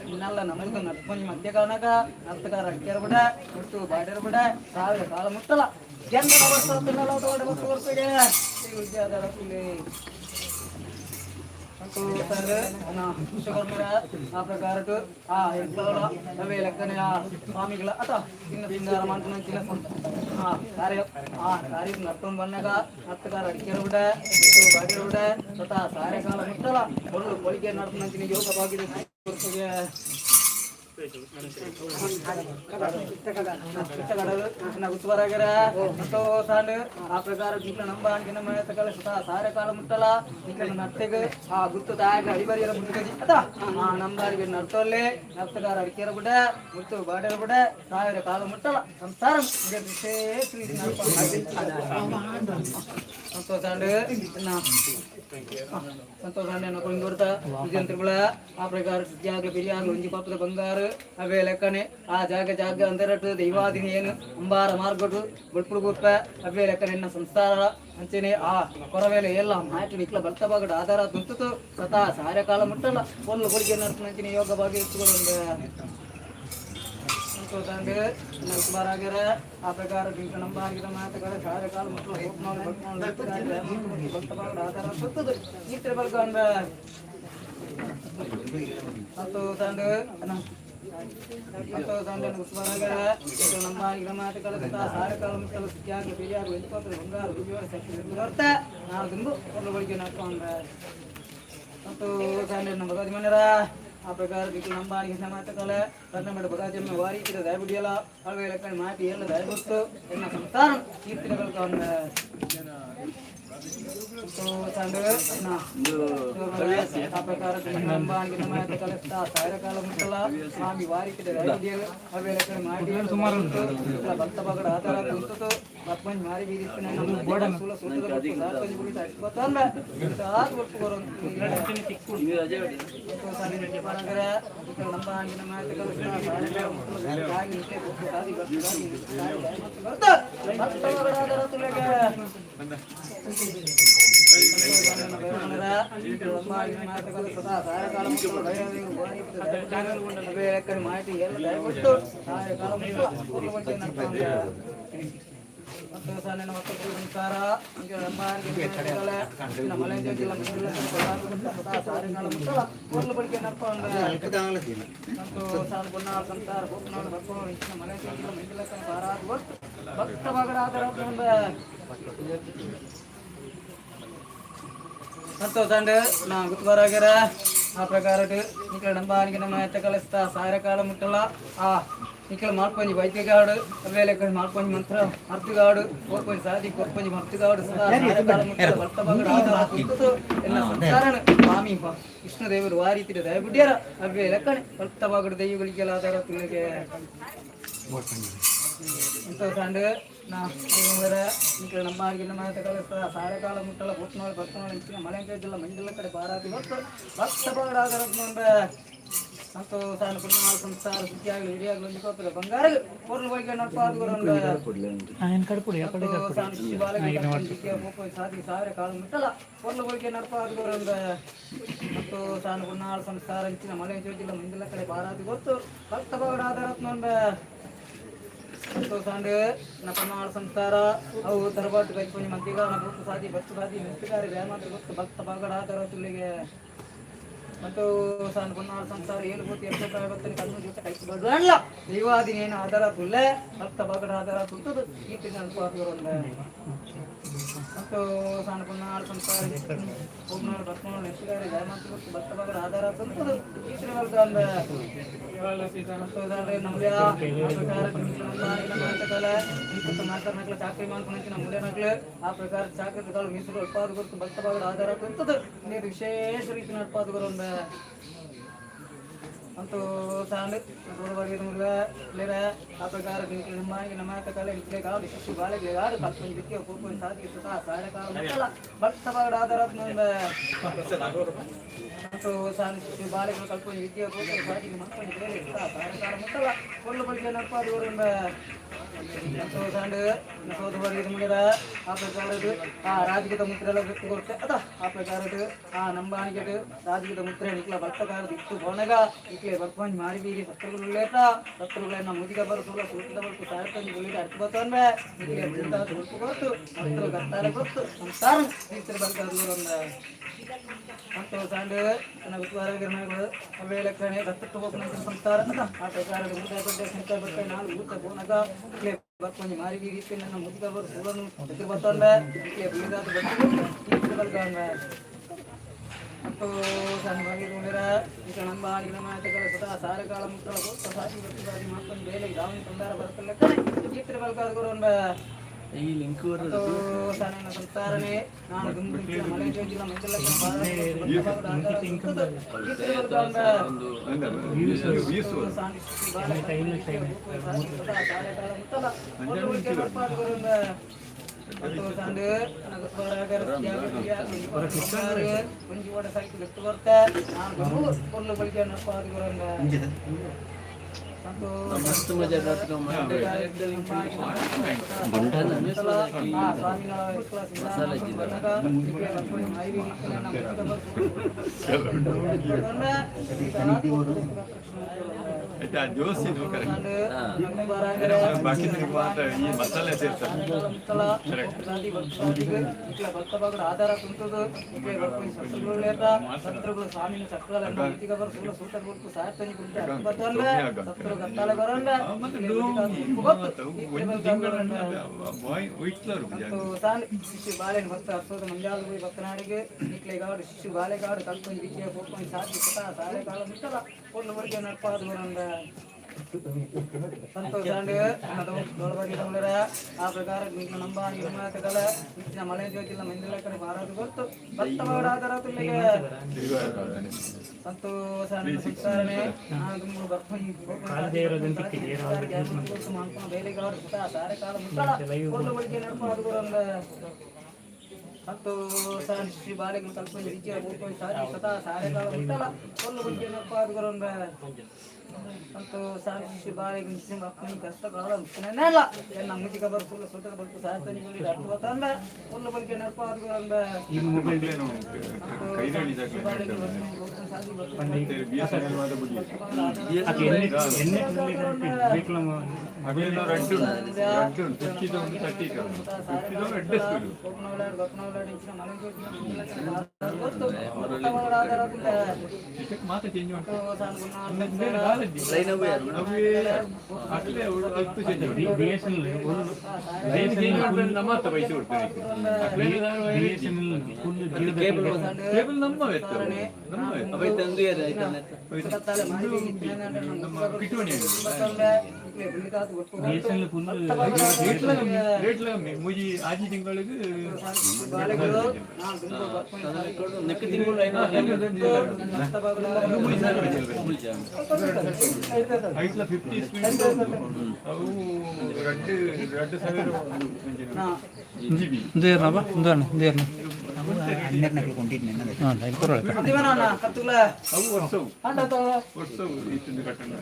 ಇನ್ನಲ್ಲ ನಮಗ ನಡ್ಕೊಂಜಿ ಮಧ್ಯ ಕಾನಕ ನರ್ತಕಾರ ಅಕ್ಕಿಯರ ಬಿಡ ಮುಟ್ಟು ಬಾಡ್ಯರ ಬಿಡ ಸಾವಿರ ಕಾಲ ಮುಟ್ಟಲ. ಆ ಪ್ರಕಾರ ಆ ಅವೇ ಲೆಕ್ಕನೆ ಆ ಸ್ವಾಮಿಗಳ ಅತ ಚಿನ್ನ ಸಿಂಗಾರ ಮಾಡ್ಕೊಂಡು ಚಿನ್ನ ಆ ಕಾರ್ಯ ಆ ಕಾರ್ಯ ನಡ್ಕೊಂಡು ಬಂದಾಗ ಹತ್ತುಗಾರ ಅಡಿಕೆರ ಬಿಡ ಬಾಡಿರ ಬಿಡ ಸ್ವತಃ ಸಾರೆ ಕಾಲ ಮುಟ್ಟಲ ಮೊದಲು ಕೊಳಿಗೆ ನಡ್ಕೊಂಡು ಯೋಗ ಭಾಗ್ಯದ ಆ ಪ್ರಕಾರ ನಿಕ್ಲ ನಂಬ ಅಂಕಿನ ಮನೆ ಸುತ ಸಾರೆ ಕಾಲ ಮುಟ್ಟಲ ನಿಕ್ಲ ನರ್ತೆಗ್ ಆ ಗುತ್ತು ತಾಯಗ ಅಡಿಬರಿಯರ ಮುಟ್ಟಗಜಿ ಅತ ಆ ನಂಬಾರಿಗೆ ನರ್ತೊಲ್ಲೆ ನರ್ತಗಾರ ಅಡಿಕೆರ ಬಿಡ ಮುಟ್ಟು ಬಾಡರ ಬಿಡ ಸಾವಿರ ಕಾಲ ಮುಟ್ಟಲ ಸಂಸಾರ ವಿಶೇಷ ರೀತಿ ಸಂತೋಷ ಸಂತೋಷ ಕೊಡ್ತಾ ವಿಜಯಂತ್ರಗಳ ಆ ಪ್ರಕಾರ ಸಿದ್ಧಿಯಾಗಲಿ ಬಿರಿಯಾಗಲಿ ಒಂಜಿ ಪಾಪದ ಬಂಗಾರ ಅವೇ ಲೆಕ್ಕನೆ ಆ ಜಾಗ ಜಾಗ ಅಂದರಟು ದೈವಾದಿನಿ ಏನು ಅಂಬಾರ ಮಾರ್ಗಟು ಬುಡ್ಪುಡು ಗುಪ್ಪ ಅವೇ ಲೆಕ್ಕನೆ ಎನ್ನ ಸಂಸಾರ ಅಂಚನೆ ಆ ಕೊರವೇಲೆ ಎಲ್ಲ ಮಾಟಿ ನಿಕ್ಲ ಬಲ್ತ ಬಾಗಡ ಆಧಾರ ತುಂತುತು ಸತಾ ಸಾರೆ ಕಾಲ ಮುಟ್ಟಲ್ಲ ಒಲ್ಲು ಕೊಡಿಗೆ ನರ್ಪಣಂಚಿನ ಯೋಗ ಭಾಗ್ಯ ಇತ್ತುಕೊಂಡು ಸಂತೋಷ ಕುಮಾರಾಗ್ಯಾರ. ಆ ಪ್ರಕಾರ ನಂಬಾಗಿದ ಮಾತುಗಳ ಸಾರೆ ಕಾಲ ಮುಟ್ಟಲ ಭಕ್ತ ಬಾಗಡ ಆಧಾರ ತುತ್ತದು ಈತ್ರ ಬಲ್ಗೊಂಡ ಸಂತೋಷ ಸಂತೋಷ ಮಾತುಗಳ ಸಾರೆ ಕಾಲ ಮುಟ್ಟಲ ಸಿಕ್ಕಾಗಲಿ ಬಿರಿಯಾಗಲಿ ಎಂಟು ಬಂಗಾರ ಉದ್ಯೋಗ ಶಕ್ತಿ ಬರ್ತಾ ನಾವು ದುಂಬು ಕೊಲ್ಲುಗಳಿಗೆ ನಡ್ಕೊಂಡ ಸಂತೋಷ ನಮ್ಮ ಭಗವತಿ ಮನೆರ. ಆ ಪ್ರಕಾರ ದಿಕ್ಕು ನಂಬಾನಿಗೆ ಮಾತುಕಲೆ ರತ್ನಬೇಡ ಭಗವತಿ ವಾರಿ ದಯಬುಡಿಯಲ್ಲ ಅಳವೆ ಲೆಕ್ಕ ಮಾತಿ ಎಲ್ಲ ದಯಗುತ್ತು ಎನ್ನ ಸಂಸಾರ ಕೀರ್ತಿನ ಬೆಳ್ಕೊಂಡ ಆ ಪ್ರಕಾರ ನಂಬಾನಿಗೆ ಮಾತುಕಲೆ ಸಾವಿರ ಕಾಲ ಮುಟ್ಟಲ್ಲ ಸ್ವಾಮಿ ವಾರಿಕಿದ ದಯಬುಡಿಯಲು ಅಳವೆ ಲೆಕ್ಕ ಮಾಟಿ ಸುಮಾರು ಭಕ್ತ ಬಗಡ ಆತರ ಕುಂತು ಬತ್ಮಂಜ್ ಮಾರಿ ಬೀದಿತ್ತು ಸೂಲ ಸೂತ್ರದ ಗುಡಿತ ಭಕ್ತ ಸಂತೋಷ ನಾ ಗುತ್ತಬಾರಾಗ್ಯಾರ. ಆ ಪ್ರಕಾರ ನಿಖಲ ನಂಬಾನಿಗೆ ನಮ್ಮ ಎತ್ತ ಕಲಿಸ್ತಾ ಸಾವಿರ ಕಾಲ ಮುಟ್ಟಲ್ಲ ಆ ನಿಖಲ ಮಾಲ್ಪಂಜಿ ವೈದ್ಯಗಾಡು ಅವೇಲೆ ಮಾಲ್ಪಂಜಿ ಮಂತ್ರ ಮರ್ತುಗಾಡು ಕೋರ್ಪಂಜಿ ಸಾದಿ ಕೋರ್ಪಂಜಿ ಮರ್ತುಗಾಡು ಸದಾ ಸಾವಿರ ಕಾಲ ಮುಟ್ಟಲ ಭಕ್ತ ಬಗಡ ಆಧಾರ ಕುಂತುತು ಎಲ್ಲ ಸಂಸಾರನ ಸ್ವಾಮಿ ವಿಷ್ಣುದೇವರು ಆ ರೀತಿ ದಯಬುಡ್ಯಾರ ಅವೇ ಲೆಕ್ಕನೆ ಭಕ್ತ ಬಗಡು ದೈವಗಳಿಗೆಲ್ಲ ಆಧಾರ ತುಳಿಗೆ ಸಂತೋಷ ನಾ ನಮ್ಮ ನಮ್ಮ ಸಾವಿರ ಕಾಲ ಮುಟ್ಟಲ ಭೂತ್ನಾಳು ಭಕ್ತನಾಳು ಇಚ್ಚಿನ ಮಳೆ ಜಿಲ್ಲ ಮಂಡಿಲ ಕಡೆ ಬಾರಾತಿ ಹೊತ್ತು ಭಕ್ತ ಬಗಡಾದರ ಸಂತೋಷ ಪುಣ್ಯ ಸಂಸಾರ ಸುಖಿಯಾಗಲಿ ಹಿರಿಯಾಗಲಿ ಒಂದು ಕೋಪದ ಬಂಗಾರ ಪೂರ್ಣ ಸಾಧಿ ಸಾವಿರ ಕಾಲ ಮುಟ್ಟಲ ಪೊರ್ಲು ಹೋಗಿ ನಡ್ಪಾದ ಸಂತೋಷ ಪುನ್ನಾಳ ಸಂಸಾರ ಇಚ್ಚಿನ ಮಳೆ ಜಿಲ್ಲ ಮಂಡಿಲ ಕಡೆ ಬಾರಾತಿ ಗೊತ್ತು ಭಕ್ತ ಬಗಡಾದರ ಸಂತೋಷ ನಪನಾಳ ಸಂಸಾರ ಅವು ತರಬಾಟು ಕೈಪುಣಿ ಮಂತಿಗಾನ ಭೂತ ಸಾಧಿ ಭಕ್ತ ಸಾಧಿ ಮೆತ್ತುಗಾರಿ ವ್ಯಾಮಾತ್ರ ಗೊತ್ತು ಭಕ್ತ ಬಗಡಾದರ ತುಲ್ಲಿಗೆ ಮತ್ತು ಸಾನ್ ಪುನ್ನಾಳ ಸಂಸಾರ ಏಳು ಭೂತಿ ಎಷ್ಟು ಪ್ರಾಯಬತ್ತನಿ ಕಣ್ಣು ಜೊತೆ ಕೈ ಬಡಲ್ಲ ದೈವಾದಿನೇನು ಆಧಾರ ತುಲ್ಲೆ ಭಕ್ತ ಬಗಡ ಆಧಾರ ತುತ್ತದು ಈ ಅನುಪಾತವರು ಮತ್ತು ಸಾನ್ ಪುನ್ನಾಳ ಸಂಸಾರ ಪುನ್ನಾಳ ಭಕ್ತನಾಳ ನೆತ್ತುಗಾರಿ ವ್ಯಾಮಾತ್ರ ಗೊತ್ತು ಭಕ್ತ ಬಗಡ ಆಧಾರ ತುತ್ತದು ಈ ಚಾಕ್ರಿ ಮಾಡ್ಕೊಂಡು ನಮ್ಮ ನಕ್ಲು ಆ ಪ್ರಕಾರ ಚಾಕ್ರಿ ಕಾಳು ಮೀಸಲು ಅಲ್ಪಾದ ಗುರುತು ಭಕ್ತ ಭಾಗದ ಆಧಾರ ಕುಂತದ್ದು ನೀರು ವಿಶೇಷ ರೀತಿ ನಡ್ಪಾದ ಗುರು ಅಂತೂ ಸಾಂಡ್ ಆ ಪ್ರಕಾರ ನಮ್ಮ ಕಾಲ ಇಟ್ಲೆ ಕಾಡು ಶಿಶು ಬಾಳೆಗೆ ಆಡು ಕಲ್ಪನೆ ಬಿತ್ತಿ ಕೂಪು ಸಾಧಿ ಸುತ ಸಾರ ಕಾಲ ಮುಟ್ಟಲ ಭಕ್ತ ಭಾಗದ ಆಧಾರ ಮತ್ತು ಸಾನ್ ಶಿಶು ಬಾಳೆಗಳು ಕಲ್ಪನೆ ವಿದ್ಯೆ ಕೂಪು ಸಾಧಿ ಮಕ್ಕಳು ಬೇರೆ ಸಾರ ಕಾಲ ಮುಟ್ಟಲ ಕೊಲ್ಲು ಬಳಿಗೆ ನಡ್ಪಾದ ಆ ಪ್ರಕಾರದ ಆ ರಾಜಕೀಯ ಮುತ್ರೆಲ್ಲ ಗೊತ್ತು ಕೊಡ್ತೆ ಅದ ಆ ಪ್ರಕಾರದ ಆ ನಂಬಾಣಿಗೆಟ್ ರಾಜಕೀಯ ಮುತ್ರೆ ನಿಕ್ಲ ಭಕ್ತಕಾರದ ಇತ್ತು ಬೋನಗ ಇಕ್ಲೆ ಬರ್ಪಂಜ್ ಮಾರಿ ಬೀರಿ ಶತ್ರುಗಳು ಲೇಟ ಶತ್ರುಗಳನ್ನ ಮುದಿಗ ಬರುತ್ತಲ್ಲ ಸೂತ್ರದ ಬರ್ತು ಸಾರತಂಜಿ ಗುಳಿಗೆ ಅರ್ಥ ಬರ್ತವನ್ವೆ ಇಕ್ಲೆ ಬೃಂದ ಗೊತ್ತು ಗೊತ್ತು ಮತ್ತು ಗತ್ತಾರ ಗೊತ್ತು ಸಂಸಾರ ನೀತ್ರ ಬರ್ತಾರ ಸಂತೋಷ ತನ್ನ ಗುರುವಾರಗಿರಣಗಳು ಅವೇಲಕ್ಕನೆ ದತ್ತಟ್ಟು ಹೋಗ್ನ ಸಂಸಾರ ಆ ಪ್ರಕಾರ ಶಂಕರ ಬರ್ತಾರೆ ನಾನು ಊಟ ಬೋನಗ ಇಕ್ಲೆ ಬರ್ಪಂಜಿ ಮಾರಿ ಬೀರಿ ನನ್ನ ಮುದಿಗ ಬರು ಸೂಲನು ಎದುರು ಬರ್ತವನ್ವೆ ಇಕ್ಲೆ ಬೀದಾದ ಬರ್ತು ನೀತ್ರ ಬರ್ತಾವನ್ವೆ ಮತ್ತು ಸದಾ ಸಾರ ಕಾಲ ಮುಟ್ಟಲ ಗೊತ್ತ ಸಾಧಿ ಗೊತ್ತು ಸಾಧಿ ಮಾಡ್ಕೊಂಡು ಬೇಲೆ ದಾವಣಿ ತೊಂದರೆ ಬರ್ತಲ್ಲ ಕೀರ್ತಿ ಬಲ್ಕಾದ ಗುರು ಈ ಲಿಂಕ್ ಸಂಸಾರನೇ ನಾನು ಮಲೆ ಜಿಲ್ಲ ಮಂಜಲ ಆಧಾರ ಕುಂತದು ಶತ್ರುಗಳು ಸ್ವಾಮಿನ ಶತ್ರು ಗತ್ತಾಳೆ ಬರಲ್ಲ. ಶಿಶು ಬಾಳೆನ ಭಕ್ತ ಹರ್ಸೋದು ಮಂಜಾಲ ಹೋಗಿ ಭಕ್ತನಾಡಿಗೆ ನಿಕ್ಲೆಗಾಡು ಶಿಶು ಬಾಳೆಗಾಡು ಕಲ್ಪೊಂದು ವಿಜಯ ಪೋಪೊಂದು ಸಾಧಿ ಸುತ ಸಾಳೆ ಕಾಲ ಮುಟ್ಟಲ ಒಂದು ಹೊರಗೆ ನಡ್ಪಾದು ಬರಂದ ಸಂತೋಷ. ಆ ಪ್ರಕಾರ ನಿನ್ನ ನಂಬ ನಿರ್ಮಾತಗಳ ನಿನ್ನ ಮಳೆ ಜ್ಯೋತಿಲ್ಲ ಮಂದಿರ ಕಡೆ ಬಾರದು ಗೊತ್ತು ಭಕ್ತವಾಡ ಆಧಾರ ತುಲ್ಲಿಗೆ ಸಂತೋಷ ಸಂಸಾರನೆ ಬೇಲೆಗಾಡು ಸುತ ಸಾರೆ ಕಾಲ ಮುಟ್ಟಲ ಒಂದು ಬಳಿಗೆ ನಡ್ಪಾದು ಬರಂದ ಸಂತೋಷ. ಶ್ರೀ ಬಾಲೆಗೆ ಕಲ್ಪನೆ ವಿಜಯ ಬೋಪೊಂದು ಸಾರಿ ಸದಾ ಸಾರೆ ಕಾಲ ಮುಟ್ಟಲ ಒಂದು ಬಳಿಗೆ ನಡ್ಪಾದು ಬರಂದ ಸಂತೋಷ. ಶ್ರೀ ಬಾಲೆಗೆ ಅಪ್ಪನ ಕಷ್ಟ ಕಾಲ ಮುಟ್ಟನೆಲ್ಲ ಎನ್ನ ಮುಜಿಕ ಬರ್ ಸುಳ್ಳು ಸುಟ್ಟದ ಬಲ್ಕು ಸಾರ್ತನಿ ಅರ್ಥ ಬತ್ತಂದ ಒಂದು ಬಳಿಗೆ ನಡ್ಪಾದು ಬರಂದ. ಆಜಿ ತಿಂಗಳಿಗೆ. ಐಟ್ಲ 50 ಸ್ಪೀಡ್ ಅವು ರಡ್ಡು ರಡ್ಡು ಸಾವಿರ ಜಿ ಬಿ. എന്ത് തരണപ്പാ? എന്താണ് എന്ത് തരണം? ಹನ್ನೆರಡು ಕೊಂಡಿದ್ದೀನಿ. ആ അതിൽ കുറവ്. ಅವು ವರ್ಷವು ವರ್ಷವು ಇತ್ತೊಂದು ಕಟ್ಟಂಡ.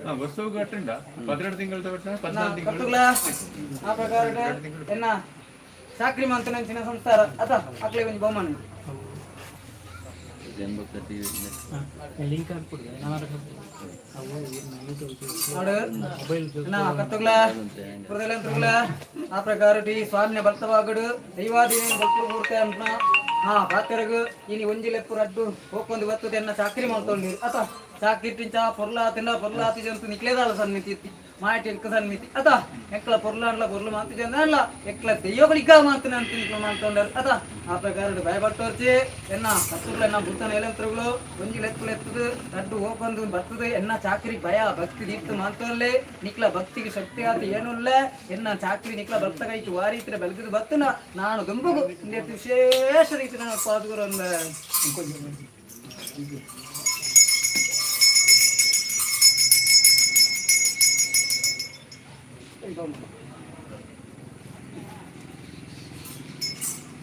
ಹಾ, ವರ್ಷವು ಕಟ್ಟಂಡ. 12 ತಿಂಗಳ ಕಟ್ಟಂಡ, 14 ತಿಂಗಳು. ಆ ಪ್ರಕಾರ ಎನ್ನ ಚಾಕ್ರಿ ಮಂತನಂಚಿನ ಸಂಸಾರ ಅತ ಅಕ್ಲೆ ಒಂಜಿ ಬಹುಮಾನ. ಲಿಂಕ್ ಕರ್ತುಗ್ಲ ಕೃತುಗ್ಲ ಆ ಪ್ರಕಾರ ಟಿ ಸ್ವಾಮಿನ ಭಕ್ತವಾಗಡು ದೈವಾದೀನ ಭಕ್ತರು ಪೂರ್ತಿ ಅಂತ ಹಾ ಪಾತೆರಗು ಇನಿ ಒಂಜಿ ಲೆಪ್ಪು ರಡ್ಡು ಹೋಕೊಂದು ಬತ್ತದ ಎನ್ನ ಚಾಕ್ರಿ ಮಾಡ್ತೊಂಡಿರು ಅತ ಚಾಕ್ರಿ ಟಿಂಚ ಪೊರ್ಲ ತಿಂಡ ಪೊರ್ಲ ಆತಿ ಜಂತು ನಿಕ್ಲೇದಾಲ ಸನ್ಮಿತಿ ಮಾಟಿ ಎಕ್ಕ ಸನ್ಮಿತಿ ಅತ ಎಕ್ಲ ಪೊರ್ಲ ಅಂಡ್ಲ ಪೊರ್ಲು ಮಾತು ಜನ ಅಲ್ಲ ಎಕ್ಲ ದೆಯ್ಯಗಳಿಗ ಮಾತನ ಅಂತ ನಿಕ್ಲ ಮಾಡ್ತೊಂಡರು ಅತ ಆ ಪ್ರಕಾರ ಭಯಪಟ್ಟೋರ್ಚಿ ಎನ್ನ ಕತ್ತುಗಳು ಎನ್ನ ಬುತ್ತನ ಎಲೆಂತ್ರಗಳು ಒಂಜಿ ಲೆಪ್ಪು ಎತ್ತದು ರಡ್ಡು ಹೋಗೊಂದು ಬರ್ತದೆ ಎನ್ನ ಚಾಕ್ರಿ ಭಯ ಭಕ್ತಿ ದೀಪ್ತ ಮಾತಲ್ಲೇ ನಿಕ್ಲ ಭಕ್ತಿಗೆ ಶಕ್ತಿ ಆತ ಏನೂ ಇಲ್ಲ ಎನ್ನ ಚಾಕ್ರಿ ನಿಕ್ಲ ಭಕ್ತ ಕೈಗೆ ವಾರೀತಿರ ಬೆಳಗಿದ ಬತ್ತನ ನಾನು ದುಂಬುಗು ಇಂದೇ ವಿಶೇಷ ರೀತಿ ನಾನು ಪಾದುಗರು ಅಂದ.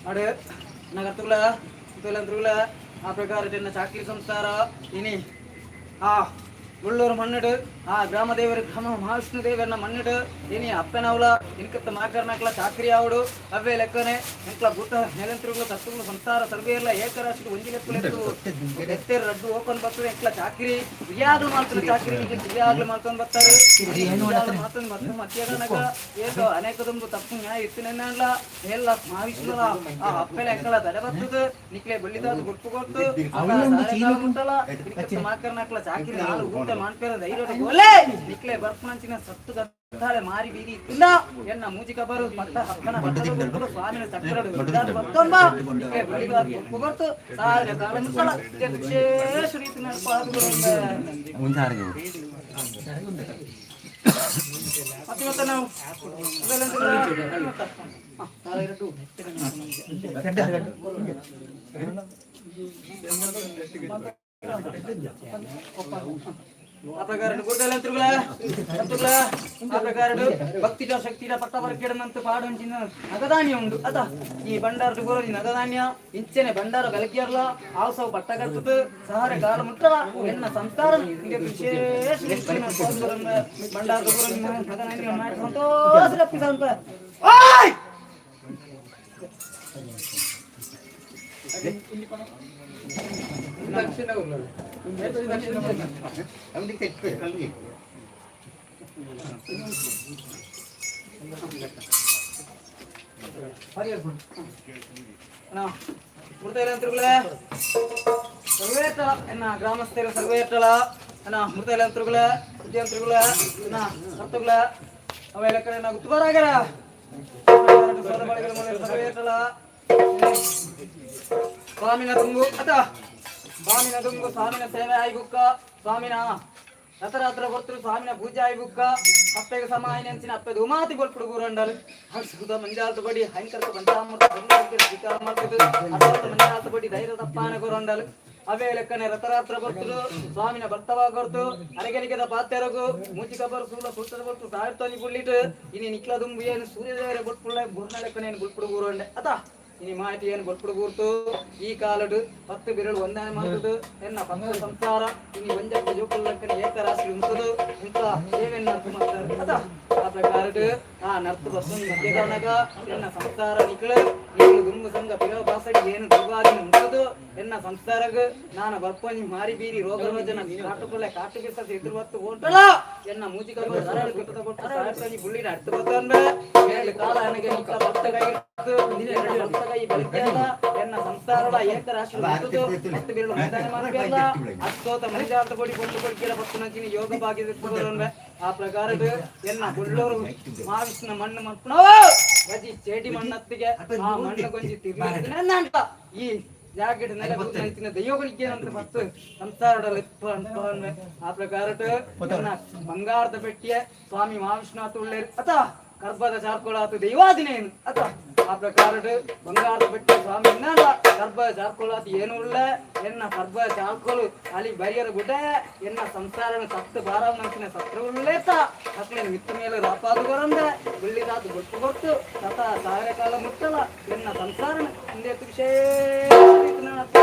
ಅಡೆ ನಗರ್ತುಗಳ ತುಲಂತ್ರುಗಳ ಆ ಪ್ರಕಾರ ಚೆನ್ನ ಚಾಕ್ರಿ ಸಂಸಾರ ಇನಿ ಆ ಉಳ್ಳೂರು ಮಣ್ಣಿಡು ಆ ಗ್ರಾಮ ದೇವರು ಗ್ರಾಮ ಮಹಾವಿಷ್ಣು ದೇವರನ್ನ ಮಣ್ಣಿಡು ಇನಿ ಅಪ್ಪನವಲ ಇನ್ಕತ್ತ ಮಾಕರ್ನಕ್ಲ ಚಾಕ್ರಿ ಆವಡು ಅವೇ ಲೆಕ್ಕನೆ ಎಂಕ್ಲ ಭೂತ ನೆಲಂತ್ರುಗಳು ತತ್ವಗಳು ಸಂಸಾರ ಸರ್ವೇರ್ಲ ಏಕರಾಶಿ ಒಂಜಿ ಲೆಕ್ಕಲೆತ್ತು ಎತ್ತೆರ್ ರಡ್ಡು ಓಪನ್ ಬರ್ತದೆ ಎಂಕ್ಲ ಚಾಕ್ರಿ ಯಾವ್ದು ಮಾಡ್ತಾರೆ ಚಾಕ್ರಿ ಯಾಗ್ಲು ಮಾಡ್ಕೊಂಡ್ ಬರ್ತಾರೆ ಮಾಡ್ಕೊಂಡು ಮತ್ತೆ ಮಧ್ಯಾಹ್ನಗ ಏಕೋ ಅನೇಕದೊಂದು ತಪ್ಪು ನ್ಯಾಯ ಇತ್ತಿನಲ್ಲ ಎಲ್ಲ ಮಹಾವಿಷ್ಣುಲ ಆ ಅಪ್ಪೆಲ ಎಂಕಲ ತಲೆ ಬರ್ತದೆ ನಿಕ್ಲೆ ಬಳ್ಳಿದಾದ ಗುರ್ಪು ಕೊಟ್ಟು ಮಾಕರ್ನಕ್ಲ ಚಾಕ್ರಿ ಹಾಲು ಊಟ ಮಾಡ್ಪೇರ ಧೈರ್ಯ ಗೋಲೆ ನಿಕ್ಲೆ ಬರ್ಪುನಂಚಿನ ಸತ್ತು ಗತ್ತಾಳೆ ಮಾರಿ ಬೀದಿ ಇತ್ತಿಲ್ಲ ಎನ್ನ ಮೂಜಿಕ ಬರು ಪಟ್ಟ ಹಕ್ಕನ ಹಕ್ಕದ ಸ್ವಾಮಿನ ಚಕ್ರಡು ಬರ್ತೊಂಬ ನಿಕ್ಲೆ ಬಳ್ಳಿದಾದ ಗುರ್ಪು ಕೊಟ್ಟು ಸಾವಿರ ಕಾಲ ಮುಸಲ ವಿಶೇಷ ರೀತಿ ನಡ್ಪಾದುಗಳು. ಒಂದು ಸಾರಿಗೆ. ಮತ್ತೆ ಇವತ್ತು ನಾವು ಅದೆಲ್ಲ ಮತ್ತೆ ಸಾಲ ಎರಡು. ಆ ಪ್ರಕಾರ ಗುರುದಲ್ಲ ತಿರುಗುಲ ತಿರುಗುಲ. ಆ ಪ್ರಕಾರ ಭಕ್ತಿದ ಶಕ್ತಿದ ಪಟ್ಟ ಬರ್ಕಿಡನಂತ ಪಾಡೊಂಚಿನ ನಗಧಾನ್ಯ ಉಂಡು ಅತ. ಈ ಭಂಡಾರ ಗುರುಜಿ ನಗಧಾನ್ಯ ಇಂಚನೆ ಭಂಡಾರ ಬೆಲಕಿಯರ್ಲ ಆವಸವು ಪಟ್ಟ ಕರ್ತದು ಸಹರ ಕಾಲ ಮುಟ್ಟಲ ಎನ್ನ ಸಂಸ್ಕಾರ ವಿಶೇಷ ಭಂಡಾರ ಗುರುಜಿ ನಗಧಾನ್ಯ ಮಾಡಿ ಸಂತೋಷ ಲಪ್ಪಿಸಂತ. ಓಯ್! ಸರ್ವೇಟಳ ಎನ್ನ ಗ್ರಾಮಸ್ಥರು ಸರ್ವೇಟಳ ಅಣ್ಣ ಮೃತಲಂತರುಗಳ ವಿದ್ಯಾಂತರುಗಳ ಅಣ್ಣ ಸತ್ತುಗಳ ಅವೆಲ್ಲ ಕಡೆ ನಾವು ಗುತ್ತುಬಾರಾಗರ ಸರ್ವೇಟಳ ಸ್ವಾಮಿನ ತುಂಗು ಅತ ಸ್ವಾಮಿನ ತುಂಗು ಸ್ವಾಮಿನ ಸೇವೆ ಆಯ್ಬುಕ್ಕ ಸ್ವಾಮಿನ ರಥರಾತ್ರ ಕೊರ್ತರು ಸ್ವಾಮಿನ ಪೂಜೆ ಆಯ್ಬುಕ್ಕ ಅಪ್ಪೆಗೆ ಸಮಾಯಿನ ಅಪ್ಪೆ ದುಮಾತಿ ಬೊಲ್ಪುಡು ಗೂರಂಡಲು ಹಸುದ ಮಂಜಾಲ್ತ ಬಡಿ ಹೈಂಕರ್ತ ಪಂಚಾಮೃತ ಸ್ವೀಕಾರ ಮಾಡ್ತಿದ್ದು ಅರ್ಥ ಮಂಜಾಲ್ತ ಬಡಿ ಧೈರ್ಯ ತಪ್ಪಾನ ಗುರಂಡಲು ಅವೇ ಲೆಕ್ಕನೆ ರಥರಾತ್ರ ಬರ್ತರು ಸ್ವಾಮಿನ ಭರ್ತವಾ ಕೊರ್ತು ಅರೆಗಲಿಗೆದ ಪಾತೆರಗು ಮೂಚಿ ಕಬರ್ ಸೂಲ ಸುತ್ತದ ಬರ್ತು ಸಾವಿರ ಬುಳ್ಳಿಟ್ಟು ಇನಿ ನಿಕ್ಲ ದುಂಬು ಏನು ಸೂರ್ಯದೇವರ ಬೊಟ್ಪುಳ್ಳ ಗುರ್ನ ಲೆಕ್ಕನೆ ಬೊಲ್ಪುಡು ಗೂರಂಡೆ ಅತ. ಇನಿ ಮಾಹಿತಿ ಏನು ಬೊಲ್ಪುಡು ಗೂರ್ತು ಈ ಕಾಲಡು 10 ಬಿರಳು ಒಂದಾನೆ ಮಾಡ್ತದು ಎನ್ನ 10 ಸಂಸಾರ ಇನಿ ಒಂಜಕ್ಕ ಜೋಕುಲ್ಲಕ್ಕನೆ ಏಕರಾಶಿ ಉಂಟದು ಇಂಥ ಸೇವೆಯನ್ನು ನರ್ತು ಮಾಡ್ತಾರೆ ಅತ. ಆ ಪ್ರಕಾರಡು ಆ ನರ್ತು ಬಸ್ಸನ್ನು ಮಧ್ಯಗವನಗ ಎನ್ನ ಸಂಸಾರ ನಿಕ್ಳು ನಿಕ್ಳು ದುಂಬು ಸಂಘ ಪಿರವ ಬಾಸಡಿ ಏನು ದುರ್ವಾದಿನ ಉಂಟದು ಎನ್ನ ಸಂಸಾರಗ ನಾನು ಬರ್ಪಂಜಿ ಮಾರಿ ಬೀರಿ ರೋಗ ರೋಜನ ಕಾಟುಕೊಳ್ಳೆ ಕಾಟು ಬಿಸ ಎದುರು ಹೊತ್ತು ಓಂಟಲ ಎನ್ನ ಮೂಜಿಕ ಕೊಟ್ಟು ಸಾವಿರ ಬುಳ್ಳಿನ ಅರ್ಥ ಬರ್ತಂದ್ರೆ ಏಳು ಕಾಲ ನನಗೆ ನಿಕ್ಕ ಭಕ್ತ ಕೈ ಭಕ್ತ ಕೈ ಬಲಿಕೆಯಲ್ಲ ಎನ್ನ ಸಂಸಾರದ ಏಕರಾಶಿ ಉಂಟದು 10 ಬಿರಳು ಒಂದಾನೆ ಮಾಡ್ಬೇಕಲ್ಲ ಅಸ್ತೋತ ಮಂಜಾತ ಕೊಡಿ ಕೊಟ್ಟು ಕೊಡ್ಕಿರ ಭಕ್ತ ನಂಚಿನ ಯೋಗ ಭಾಗ್ಯದ ಆ ಪ್ರಕಾರದ ಎನ್ನ ಕೊಳ್ಳೂರು ಮಹಾವಿಷ್ಣು ಮಣ್ಣು ಮನ್ಪುಣವ ಬಜಿ ಚೇಟಿ ಮಣ್ಣತ್ತಿಗೆ ಆ ಮಣ್ಣು ಕೊಂಚಿ ತಿರ್ಲಿ ಈ ಜಾಕೆಟ್ ನೆಲ ನಂಚಿನ ದೈವಗಳಿಗೆ ಏನಂತ ಮತ್ತು ಸಂಸಾರದ ಆ ಪ್ರಕಾರಟ ಎನ್ನ ಬಂಗಾರದ ಪೆಟ್ಟಿಯ ಸ್ವಾಮಿ ಮಹಾವಿಷ್ಣು ಉಳ್ಳೇರು ಅತ ಗರ್ಭದ ಚಾರ್ಕೊಳಾತು ದೈವಾದಿನೇನು ಅತ. ಆ ಪ್ರಕಾರಡ್ ಬಂಗಾರದ ಪೆಟ್ಟಿಯ ಸ್ವಾಮಿ ಇನ್ನಲ್ಲ ಗರ್ಭದ ಚಾರ್ಕೊಳಾತು ಏನು ಉಳ್ಳ ಎನ್ನ ಗರ್ಭ ಚಾರ್ಕೊಲು ಅಲ್ಲಿ ಬರಿಯರ ಗುಡ್ಡ ಎನ್ನ ಸಂಸಾರನ ಸತ್ತು ಬಾರ ನಂಚಿನ ಸತ್ರ ಉಳ್ಳೇತ ಅಕ್ಲೇನು ಮಿತ್ತ ಮೇಲೆ ರಾಪಾದು ಕೊರಂದ ಬೆಳ್ಳಿದಾತು ಗೊತ್ತು ಗೊತ್ತು ಸತ ಸಾವಿರ ಕಾಲ ಮುಟ್ಟಲ ಎನ್ನ ಸಂಸಾರನ ಹಿಂದೆ ವಿಶೇಷ